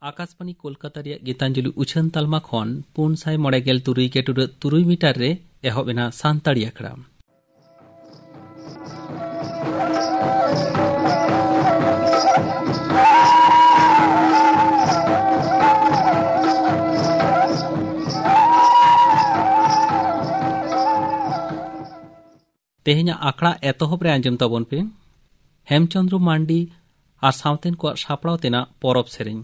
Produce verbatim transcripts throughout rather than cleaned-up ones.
ᱟᱠᱟᱥᱵᱟᱱᱤ ᱠᱳᱞᱠᱟᱛᱟ ᱨᱮᱭᱟᱜ ᱜᱤᱛᱟᱧᱡᱚᱞᱤ ᱩᱪᱷᱟᱹᱱ ᱛᱟᱞᱢᱟ ᱠᱷᱚᱱ ᱯᱩᱱ ᱥᱟᱭ ᱢᱚᱬᱮ ᱜᱮᱞ ᱛᱩᱨᱩᱭ ᱜᱮᱴᱩᱰᱟᱹᱜ ᱛᱩᱨᱩᱭ ᱢᱤᱴᱟᱨ ᱨᱮ ᱮᱦᱚᱵ ᱮᱱᱟ ᱥᱟᱱᱛᱟᱲᱤ ᱟᱠᱷᱲᱟ᱾ ᱛᱮᱦᱮᱧᱟᱜ ᱟᱠᱷᱲᱟ ᱮᱛᱚᱦᱚᱵ ᱨᱮ ᱟᱸᱡᱚᱢ ᱛᱟᱵᱚᱱ ᱯᱮ ᱦᱮᱢᱪᱚᱸᱫᱽᱨᱩ ᱢᱟᱱᱰᱤ ᱟᱨ ᱥᱟᱶᱛᱮᱱ ᱠᱚᱣᱟᱜ ᱥᱟᱯᱲᱟᱣ ᱛᱮᱱᱟᱜ ᱯᱚᱨᱚᱵᱽ ᱥᱮᱨᱮᱧ᱾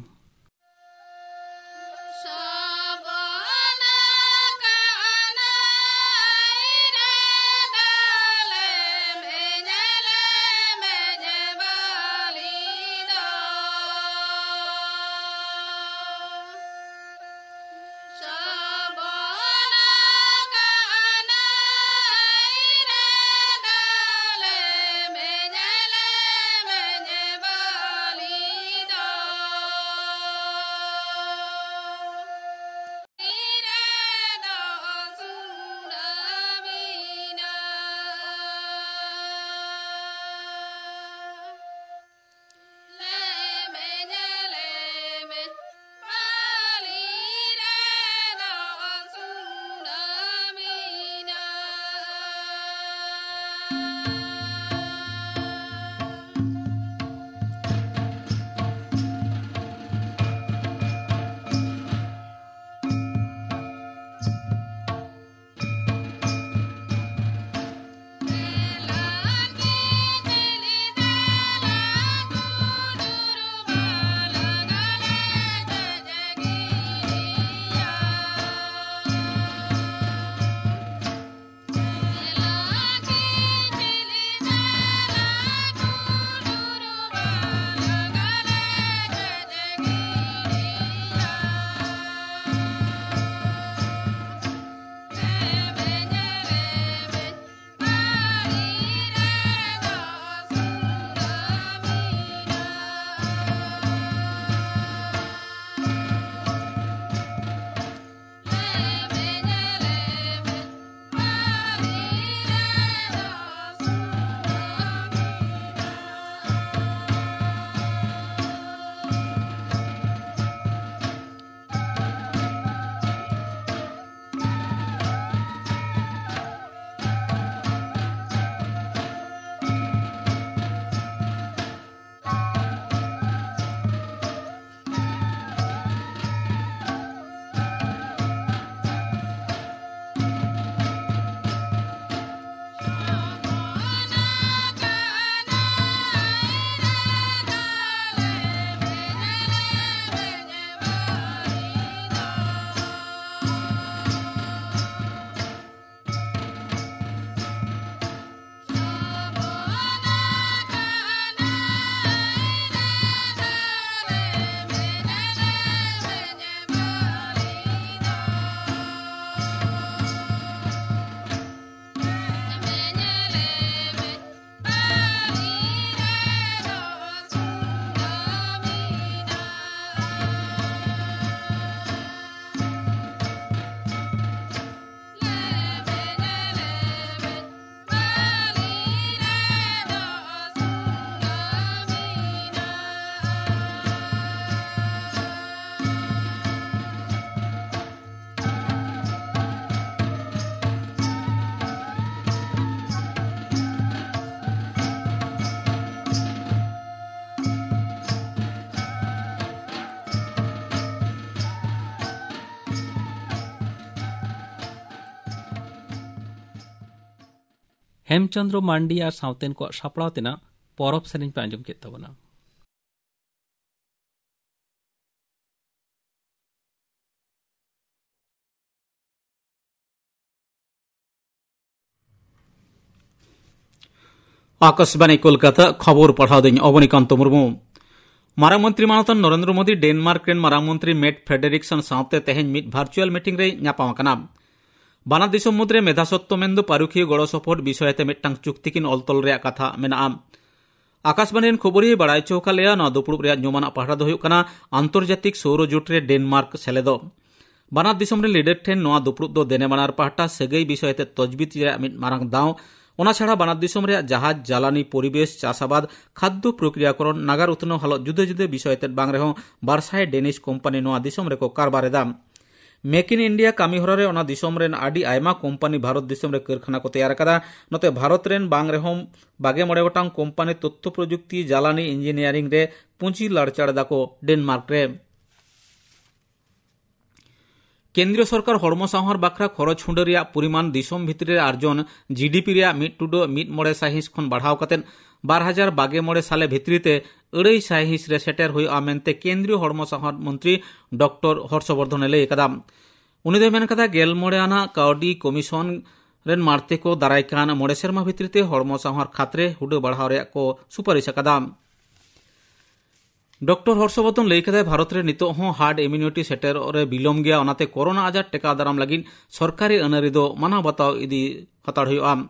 ᱦᱮᱢᱪᱚᱸᱫᱽᱨᱚ ᱢᱟᱱᱰᱤ ᱟᱨ ᱥᱟᱶᱛᱮᱱ ᱠᱚᱣᱟᱜ ᱥᱟᱯᱲᱟᱣ ᱛᱮᱱᱟᱜ ᱯᱚᱨᱚᱵᱽ ᱥᱮᱨᱮᱧ ᱯᱮ ᱟᱸᱡᱚᱢ ᱠᱮᱫ ᱛᱟᱵᱚᱱᱟ᱾ ᱟᱠᱟᱥᱵᱟᱱᱤ ᱠᱳᱞᱠᱟᱛᱟ, ᱠᱷᱚᱵᱚᱨ ᱯᱟᱲᱦᱟᱣ ᱫᱟᱹᱧ ᱚᱵᱚᱱᱤᱠᱟᱱᱛᱚ ᱢᱩᱨᱢᱩ᱾ ᱢᱟᱨᱟᱝ ᱢᱚᱱᱛᱨᱤ ᱢᱟᱱᱚᱛᱟᱱ ᱱᱚᱨᱮᱱᱫᱨᱚ ᱢᱳᱫᱤ ᱰᱮᱱᱢᱟᱨᱠ ᱨᱮᱱ ᱢᱟᱨᱟᱝ ᱢᱚᱱᱛᱨᱤ ᱢᱮᱴ ᱯᱷᱨᱮᱰᱮᱨᱤᱠᱥᱚᱱ ᱥᱟᱶᱛᱮ ᱛᱮᱦᱮᱧ ᱢᱤᱫ ᱵᱷᱟᱨᱪᱩᱭᱟᱞ ᱢᱤᱴᱤᱝ ᱨᱮᱭ ᱧᱟᱯᱟᱢ ᱟᱠᱟᱱᱟ᱾ ᱵᱟᱱᱟᱨ ᱫᱤᱥᱚᱢ ᱢᱩᱫᱽᱨᱮ ᱢᱮᱫᱷᱟ ᱥᱚᱛᱛᱚ ᱢᱮᱱᱫᱚ ᱯᱟᱹᱨᱩᱠᱷᱤᱭᱟᱹ ᱜᱚᱲᱚ ᱥᱚᱯᱚᱦᱚᱫ ᱵᱤᱥᱚᱭ ᱟᱛᱮ ᱢᱤᱫᱴᱟᱝ ᱪᱩᱠᱛᱤ ᱠᱤᱱ ᱚᱞ ᱛᱚᱞ ᱨᱮᱭᱟᱜ ᱠᱟᱛᱷᱟ ᱢᱮᱱᱟᱜᱼᱟ᱾ ᱟᱠᱟᱥᱵᱟᱱᱤ ᱨᱮᱱ ᱠᱷᱚᱵᱚᱨᱤᱭᱟᱹᱭ ᱵᱟᱲᱟᱭ ᱦᱚᱪᱚ ᱟᱠᱟᱫ ᱞᱮᱭᱟ, ᱱᱚᱣᱟ ᱫᱩᱯᱲᱩᱵ ᱨᱮᱭᱟᱜ ᱧᱩᱢᱟᱱᱟᱜ ᱯᱟᱦᱴᱟ ᱫᱚ ᱦᱩᱭᱩᱜ ᱠᱟᱱᱟ ᱟᱱᱛᱚᱨᱡᱟᱛᱤᱠ ᱥᱳᱣᱨᱚ ᱡᱳᱴ ᱨᱮ ᱰᱮᱱᱢᱟᱨᱠ ᱥᱮᱞᱮᱫᱚᱜ᱾ ᱵᱟᱱᱟᱨ ᱫᱤᱥᱚᱢ ᱨᱮᱱ ᱞᱤᱰᱟᱨ ᱴᱷᱮᱱ ᱱᱚᱣᱟ ᱫᱩᱯᱲᱩᱵ ᱫᱚ ᱫᱮᱱᱮ ᱵᱟᱱᱟᱨ ᱯᱟᱦᱴᱟ ᱥᱟᱹᱜᱟᱹᱭ ᱵᱤᱥᱚᱭ ᱟᱛᱮ ᱛᱚᱡᱵᱤᱡ ᱨᱮᱭᱟᱜ ᱢᱤᱫ ᱢᱟᱨᱟᱝ ᱫᱟᱣ᱾ ᱚᱱᱟ ᱪᱷᱟᱲᱟ ᱵᱟᱱᱟᱨ ᱫᱤᱥᱚᱢ ᱨᱮᱭᱟᱜ ᱡᱟᱦᱟᱡᱽ, ᱡᱟᱞᱟᱱᱤ, ᱯᱚᱨᱤᱵᱮᱥ, ᱪᱟᱥ ᱟᱵᱟᱫ, ᱠᱷᱟᱫᱽᱫᱚ ᱯᱨᱚᱠᱨᱤᱭᱟᱠᱚᱨᱚᱱ, ᱱᱟᱜᱟᱨ ᱩᱛᱱᱟᱹᱣ ᱦᱟᱞᱚᱛ ᱡᱩᱫᱟᱹ ᱡᱩᱫᱟᱹ ᱵᱤᱥᱚᱭ ᱟᱛᱮ ᱵᱟᱝ ᱨᱮᱦᱚᱸ ᱵᱟᱨᱥᱟᱭ ᱰᱮᱱᱤᱥ ᱠᱳᱢᱯᱟᱱᱤ ᱱᱚᱣᱟ ᱫᱤᱥᱚᱢ ᱨᱮᱠᱚ ᱠᱟᱨᱵᱟᱨ ᱮᱫᱟ᱾ ᱢᱮᱠ ᱤᱱ ᱤᱱᱰᱤᱭᱟ ᱠᱟᱹᱢᱤ ᱦᱚᱨᱟ ᱨᱮ ᱚᱱᱟ ᱫᱤᱥᱚᱢ ᱨᱮᱱ ᱟᱹᱰᱤ ᱟᱭᱢᱟ ᱠᱳᱢᱯᱟᱱᱤ ᱵᱷᱟᱨᱚᱛ ᱫᱤᱥᱚᱢ ᱨᱮ ᱠᱟᱹᱨᱠᱷᱟᱱᱟ ᱠᱚ ᱛᱮᱭᱟᱨ ᱟᱠᱟᱫᱟ᱾ ᱱᱚᱛᱮ ᱵᱷᱟᱨᱚᱛ ᱨᱮᱱ ᱵᱟᱝ ᱨᱮᱦᱚᱸ ᱵᱟᱜᱮ ᱢᱚᱬᱮ ᱜᱚᱴᱟᱝ ᱠᱳᱢᱯᱟᱱᱤ ᱛᱚᱛᱛᱷᱚ ᱯᱨᱚᱡᱩᱠᱛᱤ, ᱡᱟᱞᱟᱱᱤ, ᱤᱧᱡᱤᱱᱤᱭᱟᱨᱤᱝ ᱨᱮ ᱯᱩᱸᱡᱤ ᱞᱟᱲᱪᱟᱲ ᱮᱫᱟ ᱠᱚ ᱰᱮᱱᱢᱟᱨᱠ ᱨᱮ᱾ ᱠᱮᱱᱫᱨᱤᱭᱚ ᱥᱚᱨᱠᱟᱨ ᱦᱚᱲᱢᱚ ᱥᱟᱶᱟᱨ ᱵᱟᱠᱷᱨᱟ ᱠᱷᱚᱨᱚᱪ ᱦᱩᱰᱟᱹ ᱨᱮᱭᱟᱜ ᱯᱚᱨᱤᱢᱟᱱ ᱫᱤᱥᱚᱢ ᱵᱷᱤᱛᱨᱤ ᱨᱮ ᱟᱨᱡᱚᱱ ᱡᱤᱰᱤᱯᱤ ᱨᱮᱭᱟᱜ ᱢᱤᱫ ᱴᱩᱰᱟᱹᱜ ᱢᱤᱫ ᱢᱚᱬᱮ ᱥᱟᱭᱦᱤᱸᱥ ᱠᱷᱚᱱ ᱵᱟᱲᱦᱟᱣ ᱠᱟᱛᱮ ᱵᱟᱨ ᱦᱟᱡᱟᱨ ᱵᱟᱜᱮ ᱢᱚᱬᱮ ᱥᱟᱞᱮ ᱵᱷᱤᱛᱨᱤ ᱛᱮ ᱟᱹᱲᱟᱹᱭ ᱥᱟᱭᱦᱤᱸᱥ ᱨᱮ ᱥᱮᱴᱮᱨ ᱦᱩᱭᱩᱜᱼᱟ ᱢᱮᱱᱛᱮ ᱠᱮᱱᱫᱨᱤᱭᱚ ᱦᱚᱲᱢᱚ ᱥᱟᱶᱟᱨ ᱢᱚᱱᱛᱨᱤ ᱰᱚᱠᱴᱚᱨ ᱦᱚᱨᱥᱚᱵᱚᱨᱫᱷᱚᱱᱮ ᱞᱟᱹᱭ ᱟᱠᱟᱫᱟ᱾ ᱩᱱᱤ ᱫᱚᱭ ᱢᱮᱱ ᱠᱟᱫᱟ, ᱜᱮᱞ ᱢᱚᱬᱮ ᱟᱱᱟᱜ ᱠᱟᱹᱣᱰᱤ ᱠᱚᱢᱤᱥᱚᱱ ᱨᱮᱱ ᱢᱟᱬᱛᱮ ᱠᱚ ᱫᱟᱨᱟᱭ ᱠᱟᱱ ᱢᱚᱬᱮ ᱥᱮᱨᱢᱟ ᱵᱷᱤᱛᱨᱤ ᱛᱮ ᱦᱚᱲᱢᱚ ᱥᱟᱶᱟᱨ ᱠᱷᱟᱛ ᱨᱮ ᱦᱩᱰᱟᱹ ᱵᱟᱲᱦᱟᱣ ᱨᱮᱭᱟᱜ ᱠᱚ ᱥᱩᱯᱟᱨᱤᱥ ᱟᱠᱟᱫᱟ᱾ ᱰᱚᱠᱴᱚᱨ ᱦᱚᱨᱥᱚᱵᱚᱨᱫᱷᱚᱱ ᱞᱟᱹᱭ ᱠᱟᱫᱟᱭ, ᱵᱷᱟᱨᱚᱛ ᱨᱮ ᱱᱤᱛᱚᱜ ᱦᱚᱸ herd immunity ᱥᱮᱴᱮᱨᱚᱜ ᱨᱮ ᱵᱤᱞᱚᱢ ᱜᱮᱭᱟ, ᱚᱱᱟᱛᱮ ᱠᱳᱨᱳᱱᱟ ᱟᱡᱟᱨ ᱴᱮᱠᱟᱣ ᱫᱟᱨᱟᱢ ᱞᱟᱹᱜᱤᱫ ᱥᱚᱨᱠᱟᱨᱤ ᱟᱹᱱᱟᱹᱨᱤ ᱫᱚ ᱢᱟᱱᱟᱣ ᱵᱟᱛᱟᱣ ᱤᱫᱤ ᱦᱟᱛᱟᱲ ᱦᱩᱭᱩᱜᱼᱟ᱾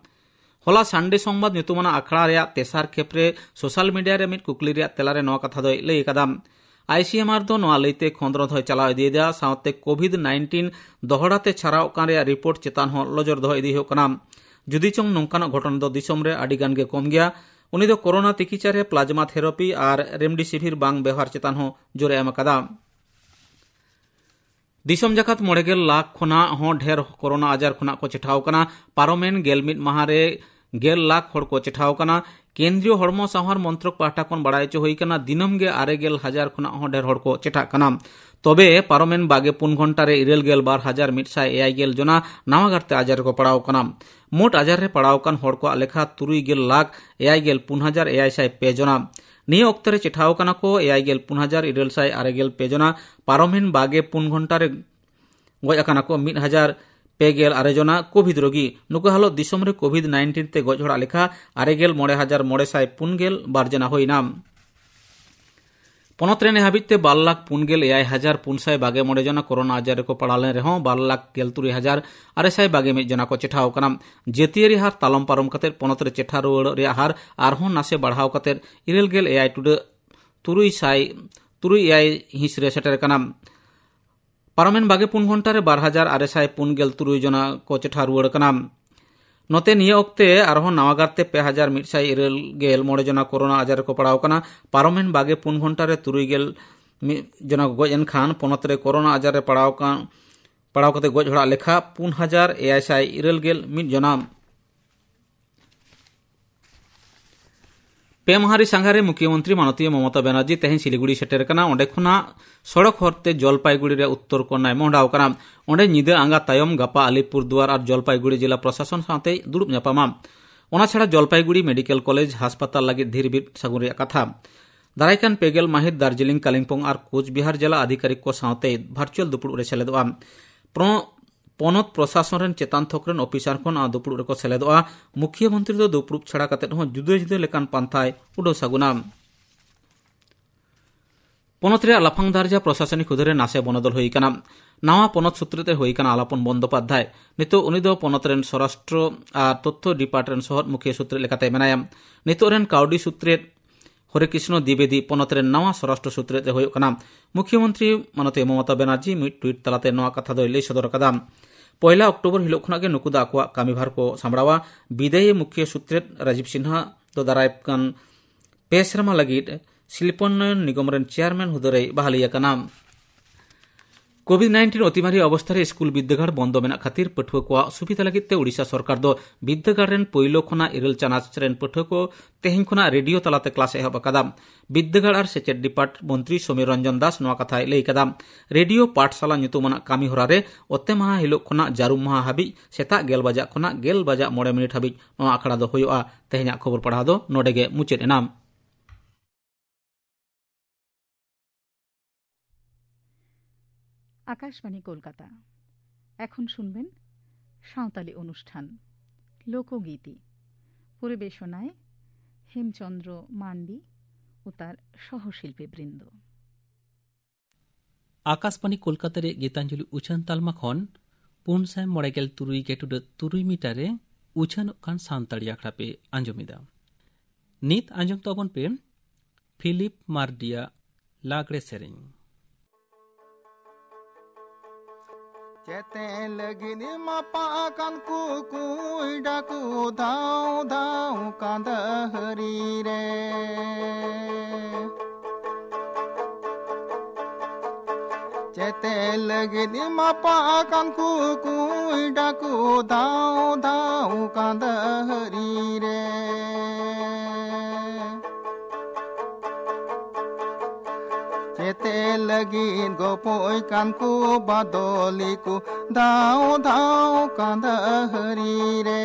ᱦᱚᱞᱟ ᱥᱟᱱᱰᱮ ᱥᱚᱝᱵᱟᱫ ᱧᱩᱛᱩᱢᱟᱱᱟᱜ ᱟᱠᱷᱲᱟ ᱨᱮᱭᱟᱜ ᱛᱮᱥᱟᱨ ᱠᱷᱮᱯ ᱨᱮ ᱥᱳᱥᱟᱞ ᱢᱤᱰᱤᱭᱟ ᱨᱮ ᱢᱤᱫ ᱠᱩᱠᱞᱤ ᱨᱮᱭᱟᱜ ᱛᱮᱞᱟ ᱨᱮ ᱱᱚᱣᱟ ᱠᱟᱛᱷᱟ ᱫᱚᱭ ᱞᱟᱹᱭ ᱟᱠᱟᱫᱟ᱾ ᱟᱭᱥᱤᱮᱢᱟᱨ ᱫᱚ ᱱᱚᱣᱟ ᱞᱟᱹᱭᱛᱮ ᱠᱷᱚᱸᱫᱽᱨᱚᱸᱫ ᱦᱚᱸᱭ ᱪᱟᱞᱟᱣ ᱤᱫᱤᱭᱮᱫᱟ, ᱥᱟᱶᱛᱮ ᱠᱳᱵᱷᱤᱰ ᱱᱟᱭᱤᱱᱴᱤᱱ ᱫᱚᱦᱲᱟ ᱛᱮ ᱪᱷᱟᱨᱟᱣᱚᱜ ᱠᱟᱱ ᱨᱮᱭᱟᱜ ᱨᱤᱯᱳᱨᱴ ᱪᱮᱛᱟᱱ ᱦᱚᱸ ᱞᱚᱡᱚᱨ ᱫᱚᱦᱚ ᱤᱫᱤ ᱦᱩᱭᱩᱜ ᱠᱟᱱᱟ᱾ ᱡᱩᱫᱤ ᱪᱚᱝ ᱱᱚᱝᱠᱟᱱᱟᱜ ᱜᱷᱚᱴᱚᱱᱟ ᱫᱚ ᱫᱤᱥᱚᱢ ᱨᱮ ᱟᱹᱰᱤ ᱜᱟᱱ ᱜᱮ ᱠᱚᱢ ᱜᱮᱭᱟ᱾ ᱩᱱᱤ ᱫᱚ ᱠᱳᱨᱳᱱᱟ ᱛᱤᱠᱤᱪᱷᱟ ᱨᱮ ᱯᱞᱟᱡᱢᱟ ᱛᱷᱮᱨᱟᱯᱤ ᱟᱨ ᱨᱮᱢᱰᱤᱥᱤᱵᱷᱤᱨ ᱵᱟᱝ ᱵᱮᱣᱦᱟᱨ ᱪᱮᱛᱟᱱ ᱦᱚᱸ ᱡᱳᱨᱮ ᱮᱢ ᱟᱠᱟᱫᱟ᱾ ᱫᱤᱥᱚᱢ ᱡᱟᱠᱟᱛ ᱢᱚᱬᱮ ᱜᱮᱞ ᱞᱟᱠᱷ ᱠᱷᱚᱱᱟᱜ ᱦᱚᱸ ᱰᱷᱮᱨ ᱠᱳᱨᱳᱱᱟ ᱟᱡᱟᱨ ᱠᱷᱚᱱᱟᱜ ᱠᱚ ᱪᱮᱴᱷᱟᱣ ᱟᱠᱟᱱᱟ᱾ ᱯᱟᱨᱚᱢᱮᱱ ᱜᱮᱞ ᱢᱤᱫ ᱢᱟᱦᱟ ᱨᱮ ᱜᱮᱞ ᱞᱟᱠᱷ ᱦᱚᱲ ᱠᱚ ᱪᱮᱴᱷᱟᱣ ᱟᱠᱟᱱᱟ᱾ ᱠᱮᱱᱫᱨᱤᱭᱚ ᱦᱚᱲᱢᱚ ᱥᱟᱶᱟᱨ ᱢᱚᱱᱛᱨᱚᱠ ᱯᱟᱦᱴᱟ ᱠᱷᱚᱱ ᱵᱟᱲᱟᱭ ᱦᱚᱪᱚ ᱦᱩᱭ ᱟᱠᱟᱱᱟ, ᱫᱤᱱᱟᱹᱢ ᱜᱮ ᱟᱨᱮ ᱜᱮᱞ ᱦᱟᱡᱟᱨ ᱠᱷᱚᱱᱟᱜ ᱦᱚᱸ ᱰᱷᱮᱨ ᱦᱚᱲ ᱠᱚ ᱪᱮᱴᱷᱟᱜ ᱠᱟᱱᱟ᱾ ᱛᱚᱵᱮ ᱯᱟᱨᱚᱢᱮᱱ ᱵᱟᱜᱮ ᱯᱩᱱ ᱜᱷᱚᱱᱴᱟ ᱨᱮ ᱤᱨᱟᱹᱞ ᱜᱮᱞ ᱵᱟᱨ ᱦᱟᱡᱟᱨ ᱢᱤᱫ ᱥᱟᱭ ᱮᱭᱟᱭ ᱜᱮᱞ ᱡᱚᱱᱟ ᱱᱟᱣᱟ ᱜᱟᱨᱛᱮ ᱟᱡᱟᱨ ᱨᱮᱠᱚ ᱯᱟᱲᱟᱣ ᱟᱠᱟᱱᱟ᱾ ᱢᱳᱴ ᱟᱡᱟᱨ ᱨᱮ ᱯᱟᱲᱟᱣ ᱟᱠᱟᱱ ᱦᱚᱲ ᱠᱚᱣᱟᱜ ᱞᱮᱠᱷᱟ ᱛᱩᱨᱩᱭ ᱜᱮᱞ ᱞᱟᱠᱷ ᱮᱭᱟᱭ ᱜᱮᱞ ᱯᱩᱱ ᱦᱟᱡᱟᱨ ᱮᱭᱟᱭ ᱥᱟᱭ ᱯᱮ ᱡᱚᱱᱟ᱾ ᱱᱤᱭᱟᱹ ᱚᱠᱛᱮ ᱨᱮ ᱪᱮᱴᱷᱟᱣ ᱟᱠᱟᱱᱟ ᱠᱚ ᱮᱭᱟᱭ ᱜᱮᱞ ᱯᱩᱱ ᱦᱟᱡᱟᱨ ᱤᱨᱟᱹᱞ ᱥᱟᱭ ᱟᱨᱮ ᱜᱮᱞ ᱯᱮ ᱡᱚᱱᱟ᱾ ᱯᱟᱨᱚᱢᱮᱱ ᱵᱟᱜᱮ ᱯᱩᱱ ᱜᱷᱚᱱᱴᱟ ᱨᱮ ᱜᱚᱡ ᱟᱠᱟᱱᱟ ᱠᱚ ᱢᱤᱫ ᱦᱟᱡᱟᱨ ᱯᱮ ᱜᱮᱞ ᱟᱨᱮ ᱡᱚᱱᱟ ᱠᱳᱵᱷᱤᱰ ᱨᱳᱜᱤ᱾ ᱱᱩᱠᱩ ᱦᱟᱞᱚᱛ ᱫᱤᱥᱚᱢ ᱨᱮ ᱠᱳᱵᱷᱤᱰ ᱱᱟᱭᱤᱱᱴᱤᱱ ᱛᱮ ᱜᱚᱡ ᱦᱚᱲᱟᱜ ᱞᱮᱠᱷᱟ ᱟᱨᱮ ᱜᱮᱞ ᱢᱚᱬᱮ ᱦᱟᱡᱟᱨ ᱢᱚᱬᱮ ᱥᱟᱭ ᱯᱩᱱ ᱜᱮᱞ ᱵᱟᱨ ᱡᱚᱱᱟ ᱦᱩᱭᱱᱟ᱾ ᱯᱚᱱᱚᱛ ᱨᱮ ᱱᱤᱭᱟᱹ ᱦᱟᱹᱵᱤᱡ ᱛᱮ ᱵᱟᱨ ᱞᱟᱠᱷ ᱯᱩᱱ ᱜᱮᱞ ᱮᱭᱟᱭ ᱦᱟᱡᱟᱨ ᱯᱩᱱ ᱥᱟᱭ ᱵᱟᱜᱮ ᱢᱚᱬᱮ ᱡᱚᱱᱟ ᱠᱳᱨᱳᱱᱟ ᱟᱡᱟᱨ ᱨᱮᱠᱚ ᱯᱟᱲᱟᱣ ᱞᱮᱱ ᱨᱮᱦᱚᱸ ᱵᱟᱨ ᱞᱟᱠᱷ ᱜᱮᱞ ᱛᱩᱨᱩᱭ ᱦᱟᱡᱟᱨ ᱟᱨᱮ ᱥᱟᱭ ᱵᱟᱜᱮ ᱢᱤᱫ ᱡᱚᱱᱟ ᱠᱚ ᱪᱮᱴᱷᱟᱣ ᱟᱠᱟᱱᱟ᱾ ᱡᱟᱹᱛᱤᱭᱟᱹᱨᱤ ᱦᱟᱨ ᱛᱟᱞᱚᱢ ᱯᱟᱨᱚᱢ ᱠᱟᱛᱮ ᱯᱚᱱᱚᱛ ᱨᱮ ᱪᱮᱴᱷᱟ ᱨᱩᱣᱟᱹᱲᱚᱜ ᱨᱮᱭᱟᱜ ᱦᱟᱨ ᱟᱨᱦᱚᱸ ᱱᱟᱥᱮ ᱵᱟᱲᱦᱟᱣ ᱠᱟᱛᱮ ᱤᱨᱟᱹᱞ ᱜᱮᱞ ᱮᱭᱟᱭ ᱴᱩᱰᱟᱹᱜ ᱛᱩᱨᱩᱭ ᱥᱟᱭ ᱛᱩᱨᱩᱭ ᱮᱭᱟᱭ ᱦᱤᱸᱥ ᱨᱮ ᱥᱮᱴᱮᱨ ᱟᱠᱟᱱᱟ᱾ ᱯᱟᱨᱚᱢᱮᱱ ᱵᱟᱜᱮ ᱯᱩᱱ ᱜᱷᱚᱱᱴᱟ ᱨᱮ ᱵᱟᱨ ᱦᱟᱡᱟᱨ ᱟᱨᱮ ᱥᱟᱭ ᱯᱩᱱ ᱜᱮᱞ ᱛᱩᱨᱩᱭ ᱡᱚᱱᱟ ᱠᱚ ᱪᱮᱴᱷᱟ ᱨᱩᱣᱟᱹᱲ ᱠᱟᱱᱟ᱾ ᱱᱚᱛᱮ ᱱᱤᱭᱟᱹ ᱚᱠᱛᱮ ᱟᱨᱦᱚᱸ ᱱᱟᱣᱟ ᱜᱟᱨᱛᱮ ᱯᱮ ᱦᱟᱡᱟᱨ ᱢᱤᱫ ᱥᱟᱭ ᱤᱨᱟᱹᱞ ᱜᱮᱞ ᱢᱚᱬᱮ ᱡᱚᱱᱟ ᱠᱳᱨᱳᱱᱟ ᱟᱡᱟᱨ ᱨᱮᱠᱚ ᱯᱟᱲᱟᱣ ᱠᱟᱱᱟ᱾ ᱯᱟᱨᱚᱢᱮᱱ ᱵᱟᱜᱮ ᱯᱩᱱ ᱜᱷᱚᱱᱴᱟ ᱨᱮ ᱛᱩᱨᱩᱭ ᱜᱮᱞ ᱢᱤᱫ ᱡᱚᱱᱟ ᱠᱚ ᱜᱚᱡ ᱮᱱ ᱠᱷᱟᱱ ᱯᱚᱱᱚᱛ ᱨᱮ ᱠᱳᱨᱳᱱᱟ ᱟᱡᱟᱨ ᱨᱮ ᱯᱟᱲᱟᱣ ᱠᱟᱱ, ᱯᱟᱲᱟᱣ ᱠᱟᱛᱮ ᱜᱚᱡ ᱦᱚᱲᱟᱜ ᱞᱮᱠᱷᱟ ᱯᱩᱱ ᱦᱟᱡᱟᱨ ᱮᱭᱟᱭ ᱥᱟᱭ ᱤᱨᱟᱹᱞ ᱜᱮᱞ ᱢᱤᱫ ᱡᱚᱱᱟ᱾ ᱯᱮ ᱢᱟᱦᱟᱨᱤ ᱥᱟᱸᱜᱷᱟᱨ ᱨᱮ ᱢᱩᱠᱷᱭᱚᱢᱚᱱᱛᱨᱤ ᱢᱟᱱᱚᱛᱤᱭᱟᱹ ᱢᱚᱢᱚᱛᱟ ᱵᱟᱱᱟᱨᱡᱤ ᱛᱮᱦᱮᱧ ᱥᱤᱞᱤᱜᱩᱲᱤ ᱥᱮᱴᱮᱨ ᱠᱟᱱᱟ᱾ ᱚᱸᱰᱮ ᱠᱷᱚᱱᱟᱜ ᱥᱚᱲᱚᱠ ᱦᱚᱨᱛᱮ ᱡᱚᱞᱯᱟᱭᱜᱩᱲᱤ ᱨᱮ ᱩᱛᱛᱚᱨ ᱠᱚᱱᱱᱟᱭ ᱢᱚᱦᱰᱟᱣ ᱠᱟᱱᱟ᱾ ᱚᱸᱰᱮ ᱧᱤᱫᱟᱹ ᱟᱸᱜᱟ ᱛᱟᱭᱚᱢ ᱜᱟᱯᱟ ᱟᱞᱤᱯᱩᱨ ᱫᱩᱣᱟᱨ ᱟᱨ ᱡᱚᱞᱯᱟᱭᱜᱩᱲᱤ ᱡᱮᱞᱟ ᱯᱨᱚᱥᱟᱥᱚᱱ ᱥᱟᱶᱛᱮ ᱫᱩᱲᱩᱵ ᱧᱟᱯᱟᱢᱟ᱾ ᱚᱱᱟ ᱪᱷᱟᱲᱟ ᱡᱚᱞᱯᱟᱭᱜᱩᱲᱤ ᱢᱮᱰᱤᱠᱮᱞ ᱠᱚᱞᱮᱡᱽ ᱦᱟᱥᱯᱟᱛᱟᱞ ᱞᱟᱹᱜᱤᱫ ᱫᱷᱤᱨ ᱵᱤᱨ ᱥᱟᱹᱜᱩᱱ ᱨᱮᱭᱟᱜ ᱠᱟᱛᱷᱟ᱾ ᱫᱟᱨᱟᱭ ᱠᱟᱱ ᱯᱮ ᱜᱮᱞ ᱢᱟᱹᱦᱤᱛ ᱫᱟᱨᱡᱤᱞᱤᱝ, ᱠᱟᱞᱤᱢᱯᱚᱝ ᱟᱨ ᱠᱳᱪᱵᱤᱦᱟᱨ ᱡᱮᱞᱟ ᱟᱫᱷᱤᱠᱟᱨᱤᱠ ᱠᱚ ᱥᱟᱶᱛᱮ ᱵᱷᱟᱨᱪᱩᱭᱟᱞ ᱫᱩᱯᱲᱩᱵ ᱨᱮ ᱥᱮᱞᱮᱫᱚᱜᱼᱟ᱾ ᱯᱨᱚ-, ᱯᱚᱱᱚᱛ ᱯᱨᱚᱥᱟᱥᱚᱱ ᱨᱮᱱ ᱪᱮᱛᱟᱱ ᱛᱷᱚᱠ ᱨᱮᱱ ᱚᱯᱷᱤᱥᱟᱨ ᱠᱷᱚᱱ ᱱᱚᱣᱟ ᱫᱩᱯᱲᱩᱵ ᱨᱮᱠᱚ ᱥᱮᱞᱮᱫᱚᱜᱼᱟ᱾ ᱢᱩᱠᱷᱭᱚᱢᱚᱱᱛᱨᱤ ᱫᱚ ᱫᱩᱯᱲᱩᱵ ᱪᱷᱟᱲᱟ ᱠᱟᱛᱮ ᱦᱚᱸ ᱡᱩᱫᱟᱹ ᱡᱩᱫᱟᱹ ᱞᱮᱠᱟᱱ ᱯᱟᱱᱛᱷᱟᱭ ᱩᱰᱟᱹᱣ ᱥᱟᱹᱜᱩᱱᱟ᱾ ᱯᱚᱱᱚᱛ ᱨᱮᱭᱟᱜ ᱞᱟᱯᱷᱟᱝ ᱫᱟᱨᱡᱟ ᱯᱨᱚᱥᱟᱥᱚᱱᱤᱠ ᱦᱩᱫᱟᱹ ᱨᱮ ᱱᱟᱥᱮ ᱵᱚᱱᱚᱫᱚᱞ ᱦᱩᱭ ᱟᱠᱟᱱᱟ᱾ ᱱᱟᱣᱟ ᱯᱚᱱᱚᱛ ᱥᱩᱛᱨᱮᱛ ᱨᱮ ᱦᱩᱭ ᱟᱠᱟᱱᱟ ᱟᱞᱟᱯᱚᱱ ᱵᱚᱱᱫᱚᱯᱟᱫᱷᱭᱟᱭ᱾ ᱱᱤᱛᱚᱜ ᱩᱱᱤ ᱫᱚ ᱯᱚᱱᱚᱛ ᱨᱮᱱ ᱥᱚᱨᱟᱥᱴᱨᱚ ᱟᱨ ᱛᱚᱛᱛᱷᱚ ᱰᱤᱯᱟᱨᱴᱢᱮᱱᱴ ᱥᱚᱦᱚᱫ ᱢᱩᱠᱷᱭᱟᱹ ᱥᱩᱛᱨᱮᱛ ᱞᱮᱠᱟᱛᱮ ᱢᱮᱱᱟᱭᱟ᱾ ᱱᱤᱛᱚᱜ ᱨᱮᱱ ᱠᱟᱹᱣᱰᱤ ᱥᱩᱛᱨᱮᱛ ᱦᱚᱨᱮ ᱠᱨᱤᱥᱱᱚ ᱫᱤᱵᱮᱫᱤ ᱯᱚᱱᱚᱛ ᱨᱮᱱ ᱱᱟᱣᱟ ᱥᱚᱨᱟᱥᱴᱨᱚ ᱥᱩᱛᱨᱮᱛ ᱨᱮ ᱦᱩᱭᱩᱜ ᱠᱟᱱᱟ᱾ ᱢᱩᱠᱷᱭᱚᱢᱚᱱᱛᱨᱤ ᱢᱟᱱᱚᱛᱤᱭᱟᱹ ᱢᱚᱢᱚᱛᱟ ᱵᱟᱱᱟᱨᱡᱤ ᱢᱤᱫ ᱴᱩᱭᱤᱴ ᱛᱟᱞᱟᱛᱮ ᱱᱚᱣᱟ ᱠᱟᱛᱷᱟ ᱫᱚᱭ ᱞᱟᱹᱭ ᱥᱚᱫᱚᱨ ᱟᱠᱟᱫᱟ᱾ ᱯᱚᱭᱞᱟ ᱚᱠᱴᱳᱵᱚᱨ ᱦᱤᱞᱳᱜ ᱠᱷᱚᱱᱟᱜ ᱜᱮ ᱱᱩᱠᱩ ᱫᱚ ᱟᱠᱚᱣᱟᱜ ᱠᱟᱹᱢᱤᱵᱷᱟᱨ ᱠᱚ ᱥᱟᱢᱵᱲᱟᱣᱟ᱾ ᱵᱤᱫᱟᱹᱭᱤ ᱢᱩᱠᱷᱭᱟᱹ ᱥᱩᱛᱨᱮᱛ ᱨᱟᱡᱤᱵᱽ ᱥᱤᱱᱦᱟ ᱫᱚ ᱫᱟᱨᱟᱭ ᱠᱟᱱ ᱯᱮ ᱥᱮᱨᱢᱟ ᱞᱟᱹᱜᱤᱫ ᱥᱤᱞᱯᱚᱱᱱᱚᱭᱚᱱ ᱱᱤᱜᱚᱢ ᱨᱮᱱ ᱪᱮᱭᱟᱨᱢᱮᱱ ᱦᱩᱫᱟᱹ ᱨᱮᱭ ᱵᱟᱦᱟᱞᱤ ᱟᱠᱟᱱᱟ᱾ ᱠᱳᱵᱷᱤᱰ ᱱᱟᱭᱤᱱᱴᱤᱱ ᱚᱛᱤᱢᱟᱨᱤ ᱚᱵᱚᱥᱛᱷᱟ ᱨᱮ ᱥᱠᱩᱞ ᱵᱤᱨᱫᱟᱹᱜᱟᱲ ᱵᱚᱱᱫᱚ ᱢᱮᱱᱟᱜ ᱠᱷᱟᱹᱛᱤᱨ ᱯᱟᱹᱴᱷᱩᱣᱟᱹ ᱠᱚᱣᱟᱜ ᱥᱩᱵᱤᱫᱷᱟ ᱞᱟᱹᱜᱤᱫ ᱛᱮ ᱳᱰᱤᱥᱟ ᱥᱚᱨᱠᱟᱨ ᱫᱚ ᱵᱤᱨᱫᱟᱹᱜᱟᱲ ᱨᱮᱱ ᱯᱳᱭᱞᱳ ᱠᱷᱚᱱᱟᱜ ᱤᱨᱟᱹᱞ ᱪᱟᱱᱟᱪ ᱨᱮᱱ ᱯᱟᱹᱴᱷᱩᱣᱟᱹ ᱠᱚ ᱛᱮᱦᱮᱧ ᱠᱷᱚᱱᱟᱜ ᱨᱮᱰᱤᱭᱳ ᱛᱟᱞᱟᱛᱮ ᱠᱞᱟᱥ ᱮ ᱮᱦᱚᱵ ᱟᱠᱟᱫᱟ᱾ ᱵᱤᱨᱫᱟᱹᱜᱟᱲ ᱟᱨ ᱥᱮᱪᱮᱫ ᱰᱤᱯᱟᱨᱴ ᱢᱚᱱᱛᱨᱤ ᱥᱚᱢᱤᱨ ᱨᱚᱧᱡᱚᱱ ᱫᱟᱥ ᱱᱚᱣᱟ ᱠᱟᱛᱷᱟᱭ ᱞᱟᱹᱭ ᱠᱟᱫᱟ᱾ ᱨᱮᱰᱤᱭᱳ ᱯᱟᱴᱷᱥᱟᱞᱟ ᱧᱩᱛᱩᱢᱟᱱᱟᱜ ᱠᱟᱹᱢᱤ ᱦᱚᱨᱟ ᱨᱮ ᱚᱛᱮ ᱢᱟᱦᱟ ᱦᱤᱞᱳᱜ ᱠᱷᱚᱱᱟᱜ ᱡᱟᱹᱨᱩᱢ ᱢᱟᱦᱟ ᱦᱟᱹᱵᱤᱡ ᱥᱮᱛᱟᱜ ᱜᱮᱞ ᱵᱟᱡᱟᱜ ᱠᱷᱚᱱᱟᱜ ᱜᱮᱞ ᱵᱟᱡᱟᱜ ᱢᱚᱬᱮ ᱢᱤᱱᱤᱴ ᱦᱟᱹᱵᱤᱡ ᱱᱚᱣᱟ ᱟᱠᱷᱲᱟ ᱫᱚ ᱦᱩᱭᱩᱜᱼᱟ᱾ ᱛᱮᱦᱮᱧᱟᱜ ᱠᱷᱚᱵᱚᱨ ᱯᱟᱲᱦᱟᱣ ᱫᱚ ᱱᱚᱰᱮ ᱜᱮ ᱢᱩᱪᱟᱹᱫ ᱮᱱᱟ᱾ আকাশবাণী কলকাতা। এখন শুনবেন সাঁওতালি অনুষ্ঠান লোকগীতি। পরিবেশনায় হেমচন্দ্র মান্ডি ও তার সহশিল্পী বৃন্দ। ᱟᱠᱟᱥᱵᱟᱱᱤ ᱠᱳᱞᱠᱟᱛᱟ ᱨᱮ ᱜᱤᱛᱟᱧᱡᱚᱞᱤ ᱩᱪᱷᱟᱹᱱ ᱛᱟᱞᱢᱟ ᱠᱷᱚᱱ ᱯᱩᱱ ᱥᱟᱭ ᱢᱚᱬᱮ ᱜᱮᱞ ᱛᱩᱨᱩᱭ ᱜᱮᱴᱩᱰᱟᱹ ᱛᱩᱨᱩᱭ ᱢᱤᱴᱟᱨ ᱨᱮ ᱩᱪᱷᱟᱹᱱᱚᱜ ᱠᱟᱱ ᱥᱟᱱᱛᱟᱲᱤ ᱟᱠᱷᱲᱟ ᱯᱮ ᱟᱸᱡᱚᱢ ᱮᱫᱟ᱾ ᱱᱤᱛ ᱟᱸᱡᱚᱢ ᱛᱟᱵᱚᱱ ᱯᱮ ᱯᱷᱤᱞᱤᱯ ᱢᱟᱨᱰᱤᱭᱟᱜ ᱞᱟᱜᱽᱲᱮ ᱥᱮᱨᱮᱧ᱾ ᱪᱮᱛᱮ ᱞᱟᱹᱜᱤᱫ ᱢᱟᱯᱟ ᱟᱠᱟᱱ ᱠᱩᱠᱩᱭ ᱰᱟᱠᱩ ᱫᱷᱟᱣ ᱫᱷᱟᱣ ᱠᱟᱸᱫᱟ ᱦᱟᱹᱨᱤ ᱨᱮ᱾ ᱪᱮᱛᱮ ᱞᱟᱹᱜᱤᱫ ᱢᱟᱯᱟ ᱟᱠᱟᱱ ᱠᱩᱠᱩᱭ ᱰᱟᱠᱩ ᱫᱷᱟᱣ ᱫᱷᱟᱣ ᱠᱟᱸᱫᱟ ᱦᱟᱹᱨᱤ ᱨᱮ᱾ ᱪᱮᱛᱮ ᱞᱟᱹᱜᱤᱫ ᱜᱚᱯᱚᱡ ᱠᱟᱱ ᱠᱚ ᱵᱟᱫᱚᱞᱤ ᱠᱚ ᱫᱷᱟᱣ ᱫᱷᱟᱣ ᱠᱟᱸᱫᱟ ᱦᱟᱹᱨᱤ ᱨᱮ᱾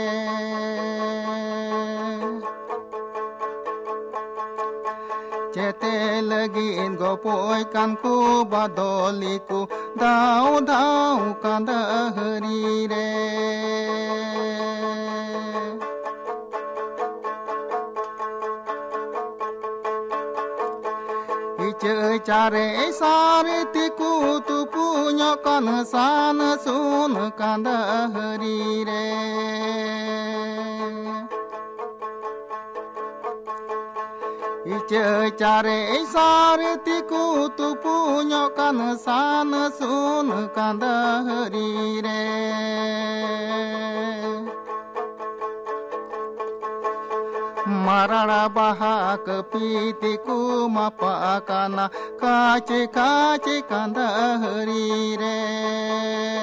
ᱪᱮᱛᱮ ᱞᱟᱹᱜᱤᱫ ᱜᱚᱯᱚᱡ ᱠᱟᱱ ᱠᱚ ᱵᱟᱫᱚᱞᱤ ᱠᱚ ᱫᱷᱟᱣ ᱫᱷᱟᱣ ᱠᱟᱸᱫᱟ ᱦᱟᱹᱨᱤ ᱨᱮ᱾ ᱤᱪᱟᱹᱭ ᱪᱟᱨᱮ ᱥᱟᱨ ᱛᱤᱠᱩ ᱛᱩᱯᱩᱧᱚᱜ ᱠᱟᱱ ᱥᱟᱱ ᱥᱩᱱ ᱠᱟᱸᱫᱟ ᱦᱟᱹᱨᱤ ᱨᱮ᱾ ᱤᱪᱟᱹᱭ ᱪᱟᱨᱮ ᱥᱟᱨ ᱛᱤᱠᱩ ᱛᱩᱯᱩᱧᱚᱜ ᱠᱟᱱ ᱥᱟᱱ ᱥᱩᱱ ᱠᱟᱸᱫᱟ ᱦᱟᱹᱨᱤ ᱨᱮ᱾ ᱢᱟᱨᱟᱲᱟ ᱵᱟᱦᱟ ᱠᱟᱹᱯᱤ ᱛᱤᱠᱩ ᱢᱟᱯᱟ ᱠᱟᱱᱟ, ᱠᱟᱪᱮ ᱠᱟᱪᱮ ᱠᱟᱸᱫᱟ ᱦᱟᱹᱨᱤ ᱨᱮ᱾